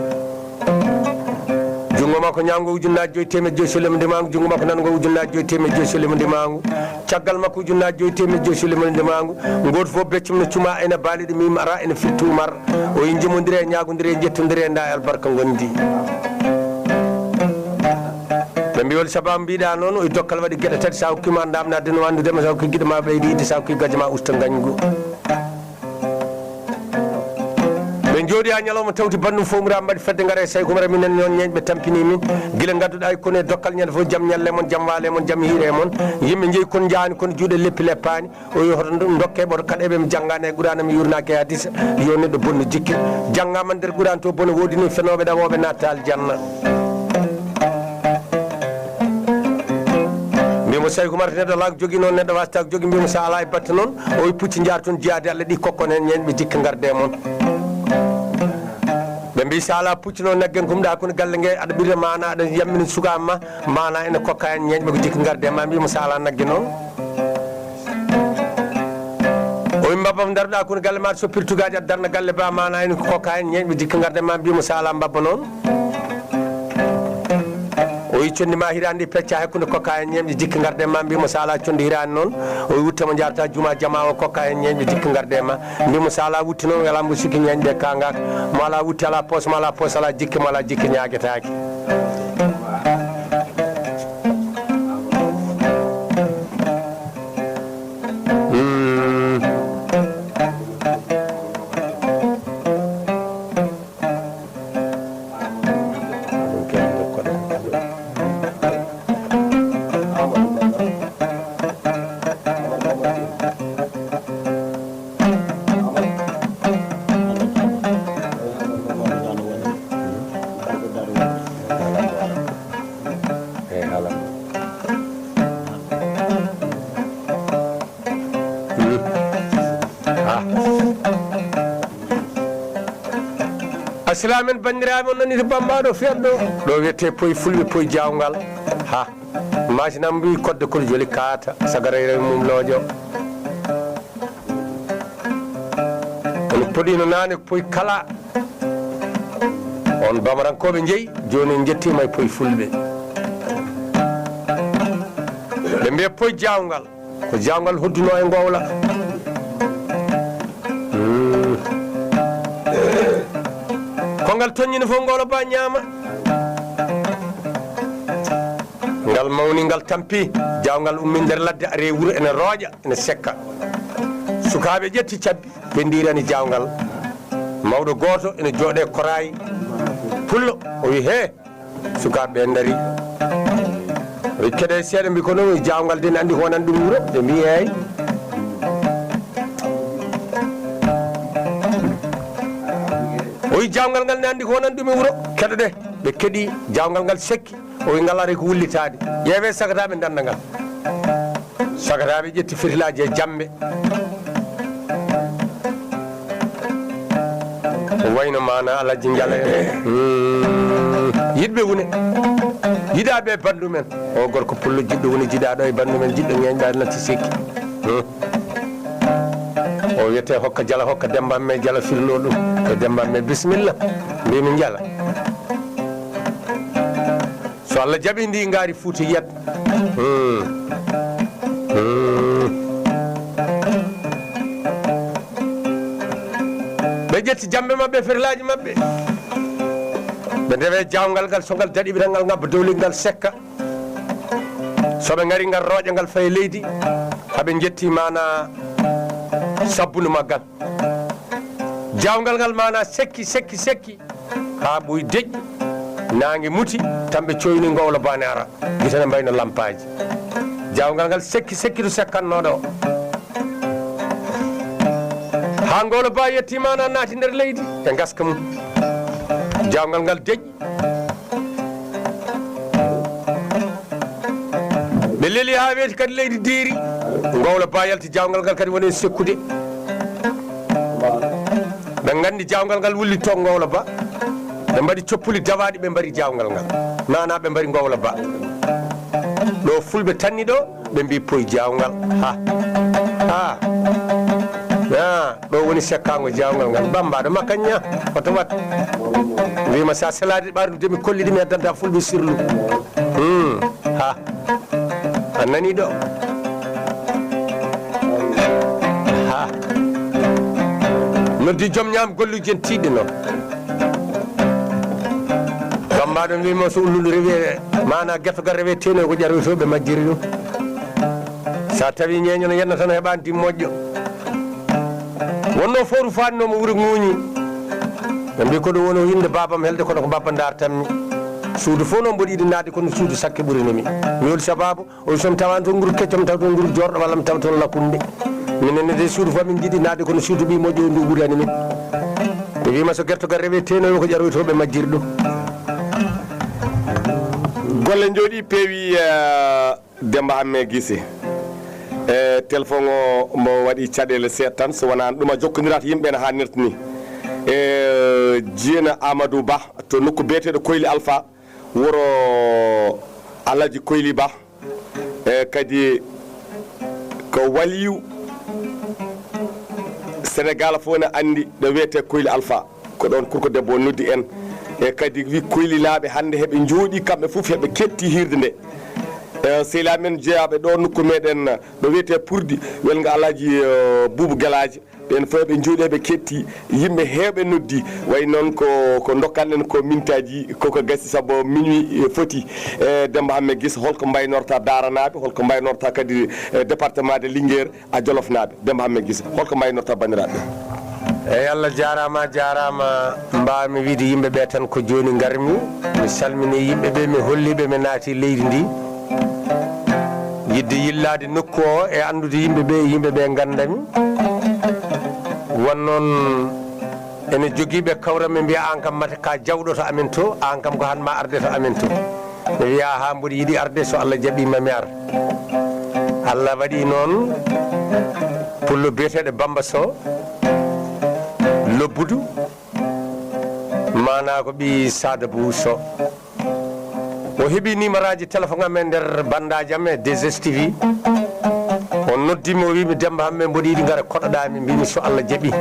Junngo makko ñaango ujunnaaji joyi teemedde joyi solima ndimaangu, junngo makko nango ujunnaaji joyi teemedde joyi solima ndimaangu. Caggal makko ujunnaaji joyi teemedde joyi solima ndimaangu. Gooto fof beccum no cuma ene baaliɗo mim ara ene firti Umar. O yi jimondire e ñaagondire e njettondire e nda albarka ngondi. Ɓe mbi wol sababu mbiɗa noon, o dokkal waɗi geɗe tati, sa hokkima namdade no anndude ma, sa hokki giɗo ma ɓeydi yidde, sa hokki gajo ma usta ngañgu. Ɓe jooɗi ha ñalawma tawti bandum fomira mbaɗi fedde ngara e Sayku Umar minen noon ñeeñɓe tampini min. Gila ngadduɗa e kono e dokkal ñande fof jam ñalle mon, jam waale mon, jam hiire mon. Yimɓe jeeyi kon njaani kono juuɗe leppi leppaani. O wi hoto ndu-, dokke ɓoto kaɗe ɓe mi janngani e Qur'aana mi yurnaaki e hadisa. Yo neɗɗo bonnu jikke. Janngama nder Qur'aana to bone woodi ni fenooɓe ɗaɓooɓe natta aljanna. Mbimo Sayku Umar neɗɗo alaa ko jogii noon, neɗɗo wastaako jogii, mbimo sa alaa e batte noon, o wi pucci njaar toon jiyaade Allah ɗi kokkon heen ñeeñɓe jikke ngarde e mon. Ɓe mbi sa alaa pucci noon naggen kumɗa kono galle nge aɗa ɓirra maana aɗa yammina suka ma, maana ene kokka heen ñeeñɓe ko jikke ngarde e ma, mbimo sa alaa nagge noon. O wi mbabba mo ndaruɗa kono galle ma aɗa soppiri tugaaji aɗa darna galle ba, maana ene kokka heen ñeeñɓe jikke ngarde e ma, mbimo sa alaa mbabba noon. O wi condi ma hiraande pecca hakkunde kokka heen ñeeñɓe jikke ngarde ma, mbimo sa alaa condi hiraande noon. O wi wutte mo njaarata juma jama o kokka heen ñeeñɓe jikke ngarde ma, mbimo sa alaa wutte noon wela mbo sikki ñeeñɓe kangaka. Mo alaa wutte alaa poos, mo alaa poos alaa jikke, mo alaa jikke ñaagetaake. Mm. Asalaamen banndiraaɓe, on nani to Bambaɗo fiyat ɗo. Ɗo wiyetee Poy Fulɓe, Poy Jaawngal. Ha. Masinam mbi kodde kol joli kaata, sagarayre mum looƴo. On poɗino naane Poy kala. On Bamarankooɓe njeyi, jooni en njettiima e Poy Fulɓe. Ɓe mbiya Poy Jaawngal. Ko jaawngal hodduno e ngowla. Hmm. Ko ngal toññini fof ngowla ba ñaama. Ngal mawni, ngal tampi. Jaawngal ummi nder ladde, ari e wuro, ene rooƴa, ene sekka. Sukaaɓe ƴetti cabbi, ɓe ndiirani jaawngal. Mawɗo gooto ene jooɗe koraay. Pullo, o wi, "He!" Sukaaɓe ɓe ndari. Rikkede seeɗa mbi ko noon, jaawngal de ne anndi ko wonani ɗum wuro. Ɓe mbi eey. O wi jaawngal ngal ne anndi ko wonani ɗum e wuro. Keɗoɗe. Ɓe keɗi jaawngal ngal sekki. O wi ngal ari ko wullitaade. Ƴeewe sagataaɓe ndannda ngal. Sagataaɓe ƴetti fitilaaji e jammbe. Wayno maana Alhaji Njala en. Mm, yiɗɓe wune. Yiɗaaɓe e banndum en. O gorko pullo jiɗɗo wune jiɗaaɗo e banndum en, jiɗɗo ñeeñɗaaɗo natti sekki. Mm. O wiyetee hokka Jala, hokka Demba Amme Jala firnoo ɗum. E Demba Amme, bisimilla. Mbimi Njala. So Allah jaɓi ndi ngaari Fuuta yiyat. Hmm. Hmm. Ɓe ƴetti jammbe maɓɓe, ferlaaji maɓɓe. Ɓe ndewe jaawngal ngal, so ngal daɗi, ɓe tan ngal ngabba dow leydi ngal sekka. So ɓe ngari ngal rooƴa ngal faye leydi, haa ɓe njetti maana sabbundu maggal. Jaawngal ngal maana sekki, sekki, sekki, haa ɓooyi deƴƴi, naange muti, tan ɓe cooyni Ngowla Ba ne ara, gite ne mbayno lampaaji. Jaawngal ngal sekki, sekki to sekkannoo ɗo. Haa Ngowla Ba yetti maana naati nder leydi e ngaska mum. Jaawngal ngal deƴƴi. Ɓe leli haa weeti kadi leydi diiri. Ngowla Ba yalti jaawngal ngal kadi woni e sekkude. Ɓe nganndi jaawngal ngal wulli to Ngowla Ba. Ɓe mbaɗi coppuli dawaaɗi, ɓe mbari jaawngal ngal. Maana ɓe mbari Ngowla Ba. Ɗo fulɓe tanni ɗo, ɓe mbi poy jaawngal. Ha. Ha. Ha. Ɗo woni sekkaango jaawngal ngal. Bammbaaɗo makka ña. Hoto wat. Wiima sa selaade ɓarndu de mi kolli ɗum e addanta fulɓe sirlu. Hmm. Ha. A nani ɗo. Ha. Noddi joom ñaam golluji en tiiɗde noon. Bammbaaɗo wiima so ullundu rewi e maana gertogal rewi e teenoy ko ƴaroytooɓe majjiri ɗum. Sa tawi ñeeño no yenna tan heɓaani tim moƴƴo. Wonno fooru faatnoomo wuro ŋuuñi. Ɓe mbi ko ɗum woni o innde baabam helde kono ko babba ndaar tammi. Suudu fof noon mboɗo yiɗi naatde kono suudu sakke ɓurini mi. Mi hol sababu o so mi tawani toon nguru kecco mi taw toon nguru joorɗo walla mi taw toon lakunde. Minen ne de suudu fof min njiɗi naatde kono suudu ɓii moƴƴo o ndu ɓurani min. Mi wiima so gertogal rewi e teenoyo ko ƴaroytooɓe majjiri ɗum. Golle njooɗi peewi. Demba Hamme Gise. E téléphone o mo waɗi caɗeele seeɗa tan so wonaa ɗum a jokkondirata yimɓe ene haa nirta ni. E Jiina Amadou Ba to nokku beeteeɗo Koyli Alpha, wuro Alaji Koyli Ba. E kadi ko waliyu Senegal fof ne anndi ɗo wiyetee Koyli Alpha. Ko ɗoon kurko debbo o noddi en. E kadi wi koylilaaɓe hannde heɓe njooɗii kamɓe fof heɓe keɗti hiirde nde. E sehilaaɓe men jeyaaɓe ɗo nokku meɗen ɗo wiyetee Purdi, welngo Alhaji Buubu Gelaajo, ɓeen fof heɓe njooɗii heɓe keɗti yimɓe heewɓe noddi. Wayi noon ko ko ndokkanɗen ko mintaaji koko gasi sabu minuit foti. E Demba Hamme Gis, holko mbaynorta Daaranaaɓe, holko mbaynorta kadi département de Linguère? A Jolofnaaɓe, Demba Hamme Gise, holko mbaynorta banndiraaɓe ɓe? Eey, Allah jaaraama, a jaaraama. Mbaawmi wiyde yimɓe ɓe tan ko jooni ngarmi, mi salminii yimɓe ɓe, mi hollii ɓe mi naati leydi ndi. Yiɗde yillaade nokku o e anndude yimɓe ɓe, yimɓe ɓe ngannda mi. Won noon ene jogii ɓe kawran mi mbiya aan kam mate ka jawɗo to amen to, aan kam ko han ma arde to amen to. Mi wiya haa mboɗo yiɗi arde, so Allah jaɓiima mi ar. Allah waɗi noon pullo biyeteeɗo Bamba Sow Lobbudu, maanaa ko ɓii Saada Bou Sow. O heɓi nimaraaji téléphone am e nder bandaaji am e deux S T V. O noddi mi, o wiimi Demba Hamme mboɗo yiɗi ngara koɗoɗaa mi, mbimi so Allah jaɓi.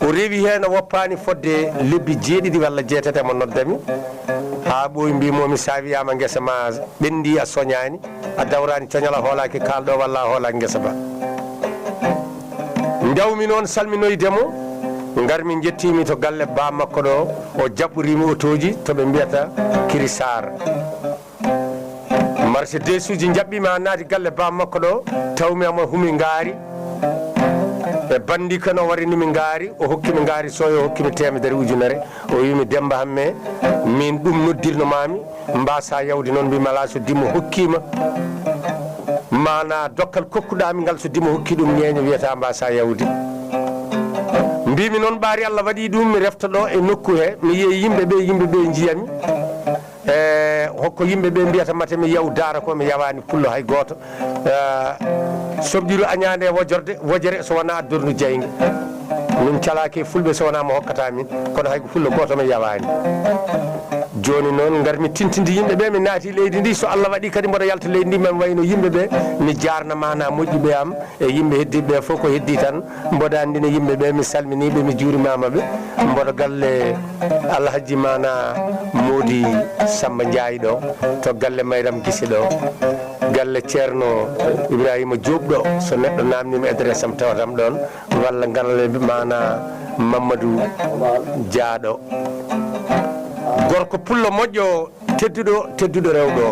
O rewi heen o woppaani fodde lebbi jeeɗiɗi walla jeetati emo nodda mi. Haa ɓooyi mbimomi sa wiyaama ngesa ma ɓenndi a soñaani, a dawraani coñal a hoolaaki kaalɗo walla a hoolaaki ngesa ba. Ndawmi noon salminoyde mo, ngarmi njettiimi to galle ba makko ɗo, o jaɓɓoriimi otooji to ɓe mbiyata Kiri Saar. Marché deesuuji njaɓɓiimi haa naati galle ba makko ɗo, tawmi omo humi ngaari. E banndi kano o warinimi ngaari, o hokkimi ngaari sooyo, o hokkimi teemedere ujunere. O wiimi Demba Hamme, miin ɗum noddirno maami, mbaasa yawde noon, mbimi alaa so dimo hokkiima. Maanaa dokkal kokkuɗaami ngal so dimo hokki ɗum ñeeño wiyata mbaasa yawde. Mbimi noon ɓaari Allah waɗi ɗum mi refta ɗo e nokku he, mi yiya yimɓe ɓe, yimɓe ɓe njiyami. E hokko yimɓe ɓe mbiyata mate mi yaw daara ko mi yawaani pullo hay gooto. E, soɓƴiru añaande e wojorde, wojere so wonaa addorndu jaynge. Min calaaki e fulɓe so wonaa mo hokkata min, kono hay ko fullo gooto mi yawaani. Jooni noon ngarmi tintinde yimɓe ɓe, mi naati leydi ndi, so Allah waɗi kadi mboɗo yalta leydi ndi, mami wayno yimɓe ɓe, mi jaarna maanaa moƴƴuɓe am. E yimɓe heddiiɓe ɓe fof ko heddii tan, mboɗo anndina yimɓe ɓe, mi salminii ɓe, mi juurimaama ɓe. Mboɗo galle Alhaji Maana Moodi Samba Njaay ɗo, to galle Mayram Gise ɗo, galle Ceerno Ibrahima Joob ɗo, so neɗɗo naamniima adresse am tawat am ɗoon, walla galle Maana Mammadu Jaa ɗo. Gorko pullo moƴƴo, tedduɗo, tedduɗo rewɗo.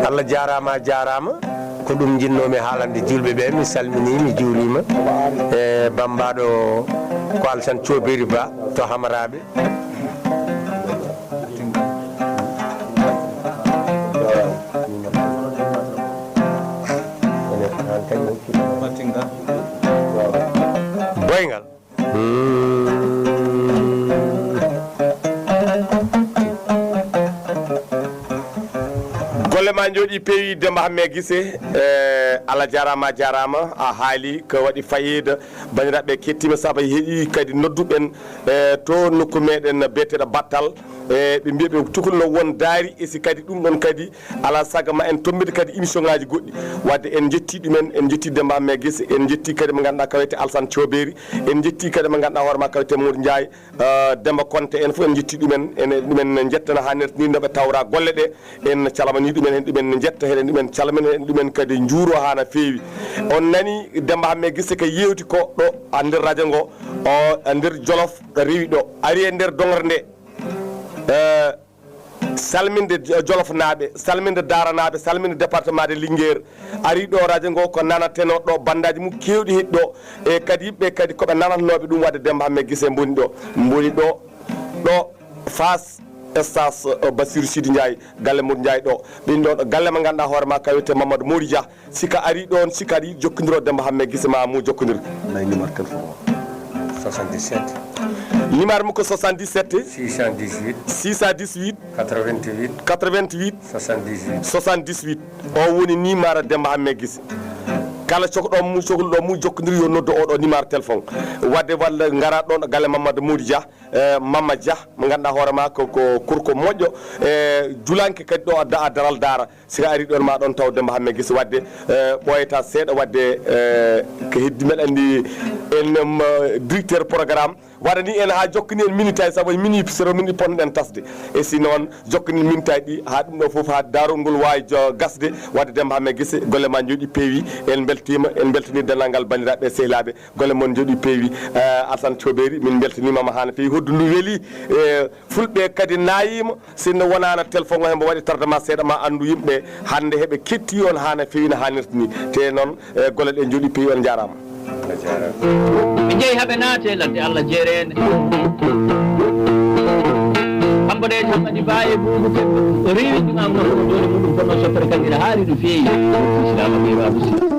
Allah jaaraama, a jaaraama. Ko ɗum njinnoomi haalande juulɓe ɓe. Mi salminii, mi juuriima. E bammbaaɗo ko Alsan Cooberi Ba to Hamaraaɓe. Boyngal. Golle ma njooɗi peewi, Demba Hamme Gise. Eh, Allah jaaraama, a jaaraama, a haali ko waɗi faayiida. Banndiraaɓe kettiima sabu heɗii kadi nodduɓen, eh, to nokku meɗen biyeteeɗo Battal. Eh, ɓe mbiya ɓe cukalel no won daari, e si kadi ɗum ɗon kadi alaa sago ma en tommbito kadi émission ŋaaji goɗɗi. Wadde en njettii ɗumen, en njettii Demba Hamme Gise, en njettii kadi mo ngannduɗaa ko wiyetee Alsan Cooberi, en njettii kadi mo ngannduɗaa hoore maa ko wiyetee Modou Ndiaye, eh, Demba Konte, en fof en njettii ɗumen, en, ɗumen njettana haa neɗɗo ni no ɓe tawra golle ɗe, en calmanii ɗumen, en ɗumen njetta heen, en ɗumen calmina, en ɗumen kadi njuuro haa no feewi. On nanii Demba Hamme Gise ko yeewti ko ɗo e nder radio ngo, o, e nder Jolof rewi ɗo, ari e nder doŋre nde. Eh, salminde Jo-, Jolofnaaɓe, salminde Daaranaaɓe, salminde département de Linguère. Ari ɗo radio ngo ko nanatenoo ɗo, bandaaji mum keewɗi heɗi ɗo. E kadi yimɓe kadi ko ɓe nanatnooɓe ɗum, wadde Demba Hamme Gise mboni ɗo, mboni ɗo, ɗo Fass, stage, eh, Bassirou Sidi Ndiaye, galle Modou Ndiaye ɗo. Ɓen ɗo ɗo galle mo ngannduɗaa hoore maa ka wiyetee Mamadou Mody Dia. Si ka ari ɗon, si ka ari jokkondiroo Demba Hamme Gise ma mu jokkondir. May numéro téléphone o. soixante-dix-sept. Numéro mum ko soixante-dix-sept. Six cent dix-huit. Six cent dix-huit. Quatre-vingt-huit. Quatre-vingt-huit. Soixante-dix-huit. Soixante-dix-huit. O woni numéro Demba Hamme Gise. Kala cokɗo mu, cokluɗo mu jokkondir yo noddu oɗo numéro téléphone. Wadde walla ngara ɗon galle Mamadou Mody Dia. Eh, Mamma Dia, mo ngannduɗaa hoore maa ko, ko gorko moƴƴo, eh, julanke kadi ɗo adda, a daral daara. Si a ari ɗon ma ɗon taw Demba Hamme Gise, wadde, eh, ɓooyata seeɗa, wadde, eh, ko heddi mbeɗa anndi en, em, eh, directeur programme, waɗani en haa jokkani en minitaji, sabu en mini, sero mini ponnoɗen tasde. E si noon, jokkani en minitaji ɗi, haa ɗum ɗo fof, haa daarol ngol waawi jo-, gasde, wadde Demba Hamme Gise, golle ma njooɗi peewi, en mbeltiima, en mbeltanii denndaangal banndiraaɓe e sehilaaɓe. Golle mon njooɗi peewi. Eh, Alsan Cooberi, min mbeltaniima ma haa no feewi. Hoddu ndu weli. Eh, fulɓe kadi naayiima. Sinno wonaano téléphone o hembo waɗi tardement seeɗa, ma anndu yimɓe hannde heɓe ketti on haa no feewi, no haanirta ni. Te noon, eh, golle ɗe njooɗi peewi, on njaaraama. Ɓe njehi haa ɓe naati e ladde Allah jeereende. Kambo de Hammadi Ba e Buubu Kebbe, o rewi ɗum am no hono doole muɗum kono sopere kaŋŋira haari no feewi. Silaama ɓe Baaba Sidi.